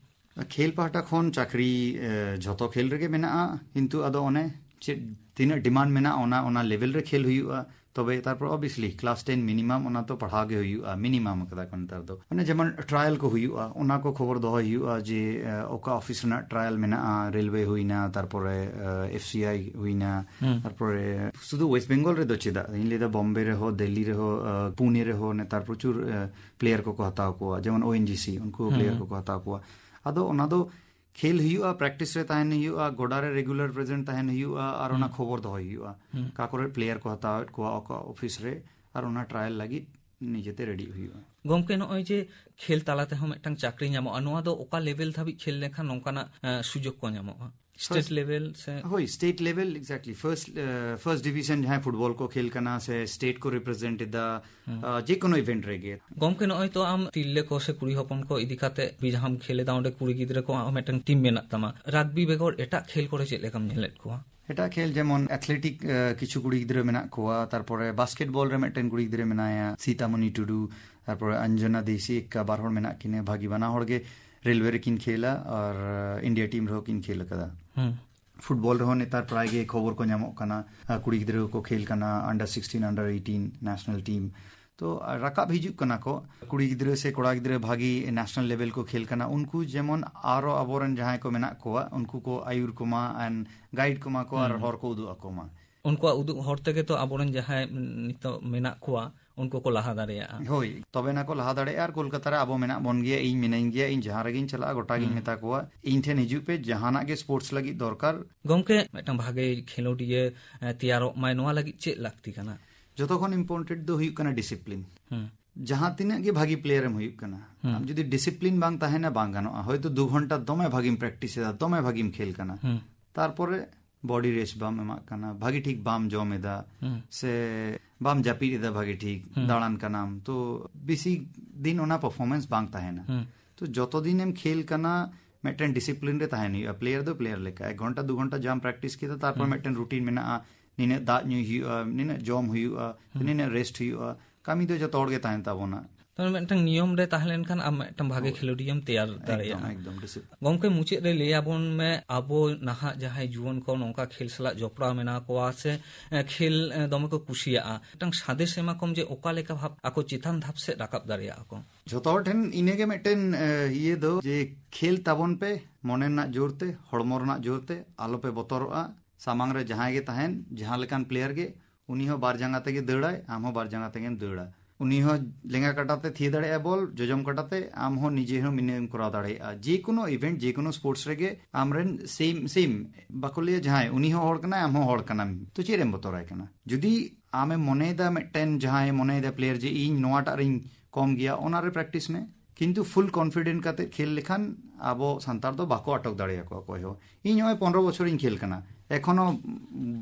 ᱠᱷᱮᱞ ᱯᱟᱦᱴᱟ ᱠᱷᱚᱱ ᱪᱟᱹᱠᱨᱤ, ᱮ, ᱡᱷᱚᱛᱚ ᱠᱷᱮᱞ ᱨᱮᱜᱮ ᱢᱮᱱᱟᱜᱼᱟ, ᱠᱤᱱᱛᱩ ᱟᱫᱚ ᱚᱱᱮ ᱪᱮᱫ ᱛᱤᱱᱟᱹᱜ demand ᱢᱮᱱᱟᱜᱼᱟ, ᱚᱱᱟ, ᱚᱱᱟ level ᱨᱮ ᱠᱷᱮᱞ ᱦᱩᱭᱩᱜᱼᱟ᱾ ᱛᱚᱵᱮ ᱛᱟᱨᱯᱚᱨ obviously class ten minimum ᱚᱱᱟ ᱛᱚ ᱯᱟᱲᱦᱟᱣ ᱜᱮ ᱦᱩᱭᱩᱜᱼᱟ, minimum ᱟᱠᱟᱫᱟ ᱠᱚ ᱱᱮᱛᱟᱨ ᱫᱚ᱾ ᱢᱟᱱᱮ ᱡᱮᱢᱚᱱ trial ᱠᱚ ᱦᱩᱭᱩᱜᱼᱟ, ᱚᱱᱟ ᱠᱚ ᱠᱷᱚᱵᱚᱨ ᱫᱚᱦᱚᱭ ᱦᱩᱭᱩᱜᱼᱟ ᱡᱮ, ᱮ, ᱚᱠᱟ office ᱨᱮᱱᱟᱜ trial ᱢᱮᱱᱟᱜᱼᱟ, railway ᱦᱩᱭᱱᱟ, ᱛᱟᱨᱯᱚᱨᱮ, ᱮ, F C I ᱦᱩᱭᱱᱟ, ᱦᱩᱸ᱾ ᱛᱟᱨᱯᱚᱨᱮ ᱥᱩᱫᱷᱩ West Bengal ᱨᱮᱫᱚ ᱪᱮᱫᱟᱜ, ᱤᱧ ᱞᱟᱹᱭᱫᱟ ᱵᱚᱢᱵᱮ ᱨᱮᱦᱚᱸ, ᱫᱤᱞᱞᱤ ᱨᱮᱦᱚᱸ, ᱮ, ᱯᱩᱱᱮ ᱨᱮᱦᱚᱸ ᱱᱮᱛᱟᱨ ᱯᱨᱚᱪᱩᱨ, ᱮ, player ᱠᱚᱠᱚ ᱦᱟᱛᱟᱣ ᱠᱚᱣᱟ, ᱡᱮᱢᱚᱱ O N G C, ᱩᱱᱠᱩ ᱦᱚᱸ ᱦᱩᱸ᱾ player ᱠᱚᱠᱚ ᱦᱟᱛᱟᱣ ᱠᱚᱣᱟ᱾ ᱟᱫᱚ ᱚᱱᱟ ᱫᱚ ᱠᱷᱮᱞ ᱦᱩᱭᱩᱜᱼᱟ, practice ᱨᱮ ᱛᱟᱦᱮᱱ ᱦᱩᱭᱩᱜᱼᱟ, ᱜᱚᱰᱟ ᱨᱮ regular present ᱛᱟᱦᱮᱱ ᱦᱩᱭᱩᱜᱼᱟ, ᱟᱨ ᱚᱱᱟ ᱦᱩᱸ᱾ ᱠᱷᱚᱵᱚᱨ ᱫᱚᱦᱚᱭ ᱦᱩᱭᱩᱜᱼᱟ᱾ ᱦᱩᱸ᱾ ᱚᱠᱟ ᱠᱚᱨᱮ player ᱠᱚ ᱦᱟᱛᱟᱣᱮᱫ ᱠᱚᱣᱟ, ᱚᱠᱟ office ᱨᱮ, ᱟᱨ ᱚᱱᱟ trial ᱞᱟᱹᱜᱤᱫ ᱱᱤᱡᱮᱛᱮ ᱨᱮᱰᱤ ᱦᱩᱭᱩᱜᱼᱟ᱾ ᱜᱚᱢᱠᱮ, ᱱᱚᱜᱼᱚᱭ ᱡᱮ ᱠᱷᱮᱞ ᱛᱟᱞᱟ ᱛᱮᱦᱚᱸ ᱢᱤᱫᱴᱟᱝ ᱪᱟᱹᱠᱨᱤ ᱧᱟᱢᱚᱜᱼᱟ, ᱱᱚᱣᱟ ᱫᱚ ᱚᱠᱟ ᱞᱮᱵᱮᱞ ᱫᱷᱟᱹᱵᱤᱡ ᱠᱷᱮᱞ ᱞᱮᱱᱠᱷᱟᱱ ᱱᱚᱝᱠᱟᱱᱟᱜ, ᱮ, ᱥᱩᱡᱳᱜᱽ ᱠᱚ ᱧᱟᱢᱚᱜᱼᱟ? ᱥᱴᱮᱴ ᱯᱷᱟᱨᱥᱴ ᱞᱮᱵᱮᱞ ᱥᱮ? ᱦᱳᱭ, ᱥᱴᱮᱴ ᱞᱮᱵᱮᱞ, ᱮᱠᱡᱮᱠᱴᱞᱤ᱾ ᱯᱷᱟᱨᱥᱴ, ᱮ, ᱯᱷᱟᱨᱥᱴ ᱰᱤᱵᱤᱡᱚᱱ ᱡᱟᱦᱟᱸᱭ ᱯᱷᱩᱴᱵᱚᱞ ᱠᱚ ᱠᱷᱮᱞ ᱠᱟᱱᱟ ᱥᱮ ᱥᱴᱮᱴ ᱠᱚ ᱨᱤᱯᱨᱮᱡᱮᱱᱴ ᱮᱫᱟ, ᱦᱩᱸ᱾ ᱟ, ᱡᱮᱠᱳᱱᱳ ᱤᱵᱷᱮᱱᱴ ᱨᱮᱜᱮ᱾ ᱜᱚᱢᱠᱮ, ᱱᱚᱜᱼᱚᱭ ᱛᱚ ᱟᱢ ᱛᱤᱨᱞᱟᱹ ᱠᱚ ᱥᱮ ᱠᱩᱲᱤ ᱦᱚᱯᱚᱱ ᱠᱚ ᱤᱫᱤ ᱠᱟᱛᱮ ᱵᱤ ᱡᱟᱦᱟᱸᱢ ᱠᱷᱮᱞ ᱮᱫᱟ, ᱚᱸᱰᱮ ᱠᱩᱲᱤ ᱜᱤᱫᱽᱨᱟᱹ ᱠᱚᱣᱟᱜ ᱦᱚᱸ ᱢᱤᱫᱴᱟᱝ ᱴᱤᱢ ᱢᱮᱱᱟᱜ ᱛᱟᱢᱟ᱾ ᱨᱟᱜᱽᱵᱤ ᱵᱮᱜᱚᱨ ᱮᱴᱟᱜ ᱠᱷᱮᱞ ᱠᱚᱨᱮ ᱪᱮᱫ ᱞᱮᱠᱟᱢ ᱧᱮᱞᱮᱫ ᱠᱚᱣᱟ? ᱮᱴᱟᱜ ᱠᱷᱮᱞ ᱡᱮᱢᱚᱱ ᱮᱛᱷᱞᱮᱴᱤᱠ, ᱮ, ᱠᱤᱪᱷᱩ ᱠᱩᱲᱤ ᱜᱤᱫᱽᱨᱟᱹ ᱢᱮᱱᱟᱜ ᱠᱚᱣᱟ, ᱛᱟᱨᱯᱚᱨᱮ ᱵᱟᱥᱠᱮᱴᱵᱚᱞ ᱨᱮ ᱢᱤᱫᱴᱮᱱ ᱠᱩᱲᱤ ᱜᱤᱫᱽᱨᱟᱹ ᱢᱮᱱᱟᱭᱟ, ᱥᱤᱛᱟᱢᱚᱱᱤ ᱴᱩᱰᱩ, ᱛᱟᱨᱯᱚᱨᱮ ᱚᱧᱡᱚᱱᱟ ᱫᱮᱥᱤ ᱮᱠᱠᱟ, ᱵᱟᱨ ᱦᱚᱲ ᱢᱮᱱᱟᱜ ᱠᱤᱱᱟᱹ ᱵᱷᱟᱹᱜᱤ, ᱵᱟᱱᱟ ᱦᱚᱲ ᱜᱮ ᱨᱮᱞᱣᱮ ᱨᱮᱠᱤᱱ ᱠᱷᱮᱞᱟ ᱟᱨ, ᱮ, ᱤᱱᱰᱤᱭᱟ ᱴᱤᱢ ᱨᱮᱦᱚᱸ ᱠᱤᱱ ᱠᱷᱮᱞ ᱟᱠᱟᱫᱟ᱾ ᱦᱩᱸ᱾ ᱯᱷᱩᱴᱵᱚᱞ ᱨᱮᱦᱚᱸ ᱱᱮᱛᱟᱨ ᱯᱨᱟᱭ ᱜᱮ ᱠᱷᱚᱵᱚᱨ ᱠᱚ ᱧᱟᱢᱚᱜ ᱠᱟᱱᱟ, ᱟ, ᱠᱩᱲᱤ ᱜᱤᱫᱽᱨᱟᱹ ᱠᱚ ᱠᱷᱮᱞ ᱠᱟᱱᱟ, under sixteen, under eighteen national team᱾ ᱛᱚ, ᱟ, ᱨᱟᱠᱟᱵ ᱦᱤᱡᱩᱜ ᱠᱟᱱᱟ ᱠᱚ, ᱠᱩᱲᱤ ᱜᱤᱫᱽᱨᱟᱹ ᱥᱮ ᱠᱚᱲᱟ ᱜᱤᱫᱽᱨᱟᱹ ᱵᱷᱟᱹᱜᱤ ᱱᱮᱥᱱᱟᱞ ᱞᱮᱵᱮᱞ ᱠᱚ ᱠᱷᱮᱞ ᱠᱟᱱᱟ᱾ ᱩᱱᱠᱩ ᱡᱮᱢᱚᱱ ᱟᱨᱚ ᱟᱵᱚᱨᱮᱱ ᱡᱟᱦᱟᱸᱭ ᱠᱚ ᱢᱮᱱᱟᱜ ᱠᱚᱣᱟ, ᱩᱱᱠᱩ ᱠᱚ ᱟᱹᱭᱩᱨ ᱠᱚᱢᱟ and ᱜᱟᱭᱤᱰ ᱠᱚᱢᱟ ᱠᱚ ᱟᱨ ᱦᱩᱸ᱾ ᱦᱚᱨ ᱠᱚ ᱩᱫᱩᱜ ᱟᱠᱚ ᱢᱟ᱾ ᱩᱱᱠᱩᱣᱟᱜ ᱩᱫᱩᱜ ᱦᱚᱨ ᱛᱮᱜᱮ ᱛᱚ ᱟᱵᱚᱨᱮᱱ ᱡᱟᱦᱟᱸᱭ, ᱩᱸ, ᱱᱤᱛᱚᱜ ᱢᱮᱱᱟᱜ ᱠᱚᱣᱟ, ᱩᱱᱠᱩ ᱠᱚ ᱞᱟᱦᱟ ᱫᱟᱲᱮᱭᱟᱜᱼᱟ᱾ ᱦᱳᱭ, ᱛᱚᱵᱮ ᱱᱟ ᱠᱚ ᱞᱟᱦᱟ ᱫᱟᱲᱮᱭᱟᱜᱼᱟ᱾ ᱟᱨ ᱠᱳᱞᱠᱟᱛᱟ ᱨᱮ ᱟᱵᱚ ᱢᱮᱱᱟᱜ ᱵᱚᱱ ᱜᱮᱭᱟ, ᱤᱧ ᱢᱤᱱᱟᱹᱧ ᱜᱮᱭᱟ, ᱤᱧ ᱡᱟᱦᱟᱸ ᱨᱮᱜᱮᱧ ᱪᱟᱞᱟᱜᱼᱟ, ᱜᱚᱴᱟ ᱜᱤᱧ ᱦᱩᱸ᱾ ᱢᱮᱛᱟ ᱠᱚᱣᱟ, "ᱤᱧ ᱴᱷᱮᱱ ᱦᱤᱡᱩᱜ ᱯᱮ, ᱡᱟᱦᱟᱱᱟᱜ ᱜᱮ ᱥᱯᱳᱨᱴᱥ ᱞᱟᱹᱜᱤᱫ ᱫᱚᱨᱠᱟᱨ᱾" ᱜᱚᱢᱠᱮ, ᱢᱤᱫᱴᱟᱝ ᱵᱷᱟᱜᱮ ᱠᱷᱮᱞᱳᱰᱤᱭᱟᱹ, ᱮ, ᱛᱮᱭᱟᱨᱚᱜ ᱢᱟᱭ, ᱱᱚᱣᱟ ᱞᱟᱹᱜᱤᱫ ᱪᱮᱫ ᱞᱟᱹᱠᱛᱤ ᱠᱟᱱᱟ? ᱡᱚᱛᱚ ᱠᱷᱚᱱ ᱤᱢᱯᱚᱨᱴᱮᱱᱴ ᱫᱚ ᱦᱩᱭᱩᱜ ᱠᱟᱱᱟ ᱰᱤᱥᱤᱯᱞᱤᱱ᱾ ᱦᱩᱸ᱾ ᱡᱟᱦᱟᱸ ᱛᱤᱱᱟᱹᱜ ᱜᱮ ᱵᱷᱟᱹᱜᱤ ᱯᱞᱮᱭᱟᱨ ᱮᱢ ᱦᱩᱭᱩᱜ ᱠᱟᱱᱟ, ᱦᱩᱸ᱾ ᱟᱢ ᱡᱩᱫᱤ ᱰᱤᱥᱤᱯᱞᱤᱱ ᱵᱟᱝ ᱛᱟᱦᱮᱱᱟ, ᱵᱟᱝ ᱜᱟᱱᱚᱜᱼᱟ᱾ ᱦᱚᱭᱛᱳ ᱫᱩ ᱜᱷᱚᱱᱴᱟ ᱫᱚᱢᱮ ᱵᱷᱟᱹᱜᱤᱢ ᱯᱨᱮᱠᱴᱤᱥ ᱮᱫᱟ, ᱫᱚᱢᱮ ᱵᱷᱟᱹᱜᱤᱢ ᱠᱷᱮᱞ ᱠᱟᱱᱟ, ᱦᱩᱸ᱾ ᱛᱟᱨᱯᱚᱨᱮ ᱵᱚᱰᱤ ᱨᱮᱥᱴ ᱵᱟᱢ ᱮᱢᱟᱜ ᱠᱟᱱᱟ, ᱵᱷᱟᱹᱜᱤ ᱴᱷᱤᱠ ᱵᱟᱢ ᱡᱚᱢ ᱮᱫᱟ, ᱦᱩᱸ᱾ ᱥᱮ ᱵᱟᱢ ᱡᱟᱹᱯᱤᱫ ᱮᱫᱟ ᱵᱷᱟᱹᱜᱤ ᱴᱷᱤᱠ, ᱦᱩᱸ᱾ ᱫᱟᱬᱟᱱ ᱠᱟᱱᱟᱢ, ᱛᱚ ᱵᱮᱥᱤ ᱫᱤᱱ ᱚᱱᱟ ᱯᱟᱨᱯᱷᱚᱨᱢᱮᱱᱥ ᱵᱟᱝ ᱛᱟᱦᱮᱱᱟ᱾ ᱦᱩᱸ᱾ ᱛᱚ ᱡᱚᱛᱚ ᱫᱤᱱᱮᱢ ᱠᱷᱮᱞ ᱠᱟᱱᱟ, ᱢᱤᱫᱴᱮᱱ ᱰᱤᱥᱤᱯᱞᱤᱱ ᱨᱮ ᱛᱟᱦᱮᱱ ᱦᱩᱭᱩᱜᱼᱟ᱾ ᱯᱞᱮᱭᱟᱨ ᱫᱚ ᱯᱞᱮᱭᱟᱨ ᱞᱮᱠᱟ, ᱮᱠ ᱜᱷᱚᱱᱴᱟ ᱫᱩ ᱜᱷᱚᱱᱴᱟ ᱡᱟᱢ ᱯᱨᱮᱠᱴᱤᱥ ᱠᱮᱫᱟ, ᱛᱟᱨᱯᱚᱨ ᱦᱩᱸ᱾ ᱢᱤᱫᱴᱮᱱ ᱨᱩᱴᱤᱱ ᱢᱮᱱᱟᱜᱼᱟ, ᱱᱤᱱᱟᱹᱜ ᱫᱟᱜ ᱧᱩᱭ ᱦᱩᱭᱩᱜᱼᱟ, ᱱᱤᱱᱟᱹᱜ ᱡᱚᱢ ᱦᱩᱭᱩᱜᱼᱟ, ᱦᱩᱸ᱾ ᱱᱤᱱᱟᱹᱜ ᱨᱮᱥᱴ ᱦᱩᱭᱩᱜᱼᱟ, ᱠᱟᱹᱢᱤ ᱫᱚ ᱡᱚᱛᱚ ᱦᱚᱲ ᱜᱮ ᱛᱟᱦᱮᱱ ᱛᱟᱵᱚᱱᱟ᱾ ᱛᱟᱦᱞᱮ ᱢᱤᱫᱴᱟᱝ ᱱᱤᱭᱚᱢ ᱨᱮ ᱛᱟᱦᱮᱸ ᱞᱮᱱᱠᱷᱟᱱ ᱟᱢ ᱢᱤᱫᱴᱟᱝ ᱵᱷᱟᱜᱮ ᱦᱳᱭ᱾ ᱠᱷᱮᱞᱳᱰᱤᱭᱟᱹᱢ ᱛᱮᱭᱟᱨ ᱮᱠᱫᱚᱢ, ᱫᱟᱲᱮᱭᱟᱜᱼᱟ᱾ ᱮᱠᱫᱚᱢ, ᱰᱤᱥᱤᱯᱞᱤᱱ᱾ ᱜᱚᱢᱠᱮ, ᱢᱩᱪᱟᱹᱫ ᱨᱮ ᱞᱟᱹᱭ ᱟᱵᱚᱱ ᱢᱮ, ᱟᱵᱚ ᱱᱟᱦᱟᱜ ᱡᱟᱦᱟᱸᱭ ᱡᱩᱣᱟᱹᱱ ᱠᱚ ᱱᱚᱝᱠᱟ ᱠᱷᱮᱞ ᱥᱟᱞᱟᱜ ᱡᱚᱯᱲᱟᱣ ᱢᱮᱱᱟᱜ ᱠᱚᱣᱟ ᱥᱮ, ᱮ, ᱠᱷᱮᱞ, ᱮ, ᱫᱚᱢᱮ ᱠᱚ ᱠᱩᱥᱤᱭᱟᱜᱼᱟ, ᱢᱤᱫᱴᱟᱝ ᱥᱟᱸᱫᱮᱥ ᱮᱢᱟ ᱠᱚᱢ ᱡᱮ ᱚᱠᱟ ᱞᱮᱠᱟ ᱵᱷᱟᱵᱽ ᱟᱠᱚ ᱪᱮᱛᱟᱱ ᱫᱷᱟᱯ ᱥᱮᱫ ᱨᱟᱠᱟᱵ ᱫᱟᱲᱮᱭᱟᱜᱼᱟ ᱠᱚ᱾ ᱡᱷᱚᱛᱚ ᱦᱚᱲ ᱴᱷᱮᱱ ᱤᱱᱟᱹᱜᱮ ᱢᱤᱫᱴᱮᱱ, ᱮ, ᱤᱭᱟᱹ ᱫᱚ ᱡᱮ ᱠᱷᱮᱞ ᱛᱟᱵᱚᱱ ᱯᱮ ᱢᱚᱱᱮ ᱨᱮᱱᱟᱜ ᱡᱳᱨ ᱛᱮ, ᱦᱚᱲᱢᱚ ᱨᱮᱱᱟᱜ ᱡᱳᱨ ᱛᱮ, ᱟᱞᱚᱯᱮ ᱵᱚᱛᱚᱨᱚᱜᱼᱟ᱾ ᱥᱟᱢᱟᱝ ᱨᱮ ᱡᱟᱦᱟᱸᱭ ᱜᱮ ᱛᱟᱦᱮᱱ, ᱡᱟᱦᱟᱸ ᱞᱮᱠᱟᱱ ᱯᱞᱮᱭᱟᱨ ᱜᱮ, ᱩᱱᱤ ᱦᱚᱸ ᱵᱟᱨ ᱡᱟᱸᱜᱟ ᱛᱮᱜᱮ ᱫᱟᱹᱲᱟᱭ, ᱟᱢ ᱦᱚᱸ ᱵᱟᱨ ᱡᱟᱸᱜᱟ ᱛᱮᱜᱮᱢ ᱫᱟᱹᱲᱟ᱾ ᱩᱱᱤ ᱦᱚᱸ ᱞᱮᱸᱜᱟ ᱠᱟᱴᱟ ᱛᱮ ᱛᱷᱤᱭᱟᱹ ᱫᱟᱲᱮᱭᱟᱜᱼᱟ ᱵᱚᱞ, ᱡᱚᱡᱚᱢ ᱠᱟᱴᱟ ᱛᱮ, ᱟᱢ ᱦᱚᱸ ᱱᱤᱡᱮ ᱦᱚᱸ ᱢᱤᱱᱟᱹᱢ ᱠᱚᱨᱟᱣ ᱫᱟᱲᱮᱭᱟᱜᱼᱟ᱾ ᱡᱮᱠᱳᱱᱳ ᱤᱵᱷᱮᱱᱴ, ᱡᱮᱠᱳᱱᱳ ᱥᱯᱳᱨᱴᱥ ᱨᱮᱜᱮ ᱟᱢᱨᱮᱱ ᱥᱮᱢ, ᱥᱮᱢ, ᱵᱟᱠᱚ ᱞᱟᱹᱭᱟ ᱡᱟᱦᱟᱸᱭ, ᱩᱱᱤ ᱦᱚᱸ ᱦᱚᱲ ᱠᱟᱱᱟᱭ, ᱟᱢ ᱦᱚᱸ ᱦᱚᱲ ᱠᱟᱱᱟᱢ, ᱛᱚ ᱪᱮᱫ ᱨᱮᱢ ᱵᱚᱛᱚᱨᱟᱭ ᱠᱟᱱᱟ? ᱡᱩᱫᱤ ᱟᱢᱮᱢ ᱢᱚᱱᱮᱭᱮᱫᱟ, ᱢᱤᱫᱴᱮᱱ ᱡᱟᱦᱟᱸᱭ ᱢᱚᱱᱮᱭᱮᱫᱟ ᱯᱞᱮᱭᱟᱨ ᱡᱮ ᱤᱧ ᱱᱚᱣᱟᱴᱟᱜ ᱨᱤᱧ ᱠᱚᱢ ᱜᱮᱭᱟ, ᱚᱱᱟᱨᱮ ᱯᱨᱮᱠᱴᱤᱥ ᱢᱮ, ᱠᱤᱱᱛᱩ ᱯᱷᱩᱞ ᱠᱚᱱᱯᱷᱤᱰᱮᱱᱴ ᱠᱟᱛᱮ ᱠᱷᱮᱞ ᱞᱮᱠᱷᱟᱱ ᱟᱵᱚ ᱥᱟᱱᱛᱟᱲ ᱫᱚ ᱵᱟᱠᱚ ᱟᱴᱚᱠ ᱫᱟᱲᱮᱭᱟᱠᱚᱣᱟ ᱚᱠᱚᱭ ᱦᱚᱸ᱾ ᱤᱧ ᱱᱚᱜᱼᱚᱭ ᱯᱚᱱᱨᱚ ᱵᱚᱪᱷᱚᱨᱤᱧ ᱠᱷᱮᱞ ᱠᱟᱱᱟ, ᱮᱠᱷᱚᱱᱳ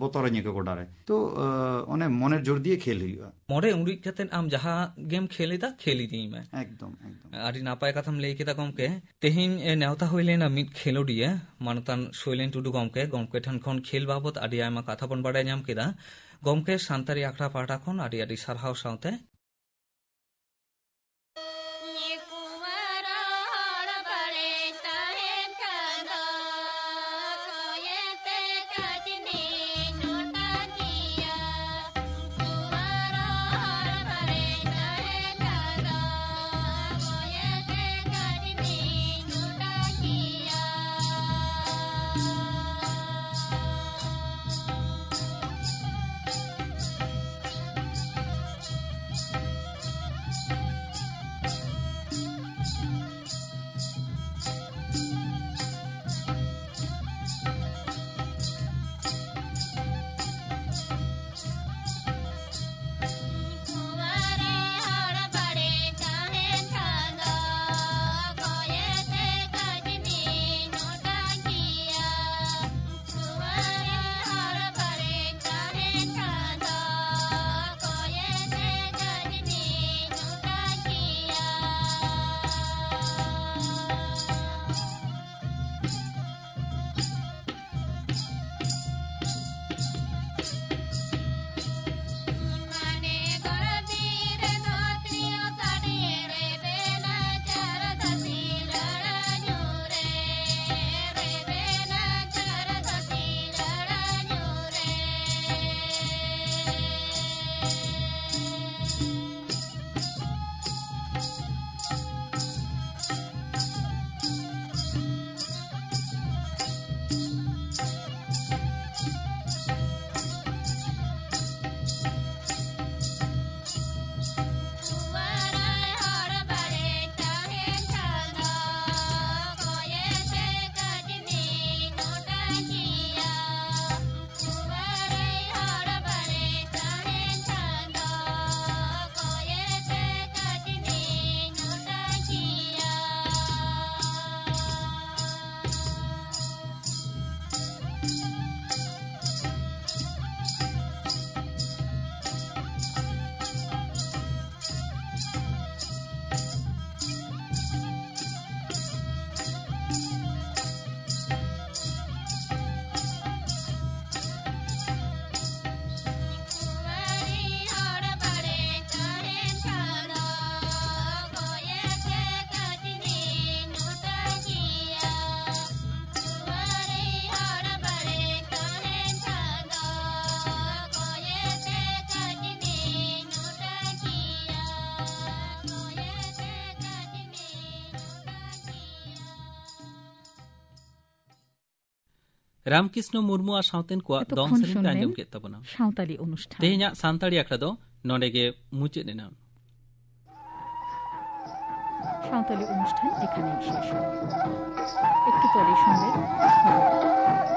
ᱵᱚᱛᱚᱨᱟᱹᱧ ᱟᱠᱚ ᱜᱚᱰᱟ ᱨᱮ᱾ ᱛᱚ ᱚᱱᱮ ᱢᱚᱱᱮ ᱡᱳᱨ ᱫᱤᱭᱮ ᱠᱷᱮᱞ ᱦᱩᱭᱩᱜᱼᱟ᱾ ᱢᱚᱬᱮ ᱩᱰᱩᱠ ᱠᱟᱛᱮ ᱟᱢ ᱡᱟᱦᱟᱸ ᱜᱮᱢ ᱠᱷᱮᱞ ᱮᱫᱟ, ᱠᱷᱮᱞ ᱤᱫᱤᱭ ᱢᱮ᱾ ᱮᱠᱫᱚᱢ, ᱮᱠᱫᱚᱢ᱾ ᱟᱹᱰᱤ ᱱᱟᱯᱟᱭ ᱠᱟᱛᱷᱟᱢ ᱞᱟᱹᱭ ᱠᱮᱫᱟ ᱜᱚᱢᱠᱮ᱾ ᱛᱮᱦᱮᱧ ᱱᱮᱣᱛᱟ ᱦᱩᱭ ᱞᱮᱱᱟ ᱢᱤᱫ ᱠᱷᱮᱞᱳᱰᱤᱭᱟᱹ ᱢᱟᱱᱚᱛᱟᱱ ᱥᱚᱭᱞᱮᱱ ᱴᱩᱰᱩ ᱜᱚᱢᱠᱮ᱾ ᱜᱚᱢᱠᱮ ᱴᱷᱮᱱ ᱠᱷᱚᱱ ᱠᱷᱮᱞ ᱵᱟᱵᱚᱛ ᱟᱹᱰᱤ ᱟᱭᱢᱟ ᱠᱟᱛᱷᱟ ᱵᱚᱱ ᱵᱟᱲᱟᱭ ᱧᱟᱢ ᱠᱮᱫᱟ᱾ ᱜᱚᱢᱠᱮ, ᱥᱟᱱᱛᱟᱲᱤ ᱟᱠᱷᱲᱟ ᱯᱟᱦᱴᱟ ᱠᱷᱚᱱ ᱟᱹᱰᱤ ᱟᱹᱰᱤ ᱥᱟᱨᱦᱟᱣ ᱥᱟᱶᱛᱮ ᱨᱟᱢᱠᱨᱤᱥᱱᱚ ᱢᱩᱨᱢᱩ ᱟᱨ ᱥᱟᱶᱛᱮᱱ ᱠᱚᱣᱟᱜ ᱫᱚᱝ ᱮᱛᱚᱠᱷᱚᱱ ᱥᱮᱨᱮᱧ ᱯᱮ ᱥᱩᱱᱞᱮᱱ ᱟᱸᱡᱚᱢ ᱠᱮᱫ ᱛᱟᱵᱚᱱᱟ᱾ ᱥᱟᱶᱛᱟᱞᱤ ᱚᱱᱩᱥᱴᱷᱟᱱ᱾ ᱛᱮᱦᱮᱧᱟᱜ ᱥᱟᱱᱛᱟᱲᱤ ᱟᱠᱷᱲᱟ ᱫᱚ ᱱᱚᱰᱮ ᱜᱮ ᱢᱩᱪᱟᱹᱫ ᱮᱱᱟ᱾ ᱥᱟᱶᱛᱟᱞᱤ ᱚᱱᱩᱥᱴᱷᱟᱱ ᱮᱠᱷᱟᱱᱮ ᱥᱮᱥ᱾ একটু পরে শুনবেন খবর।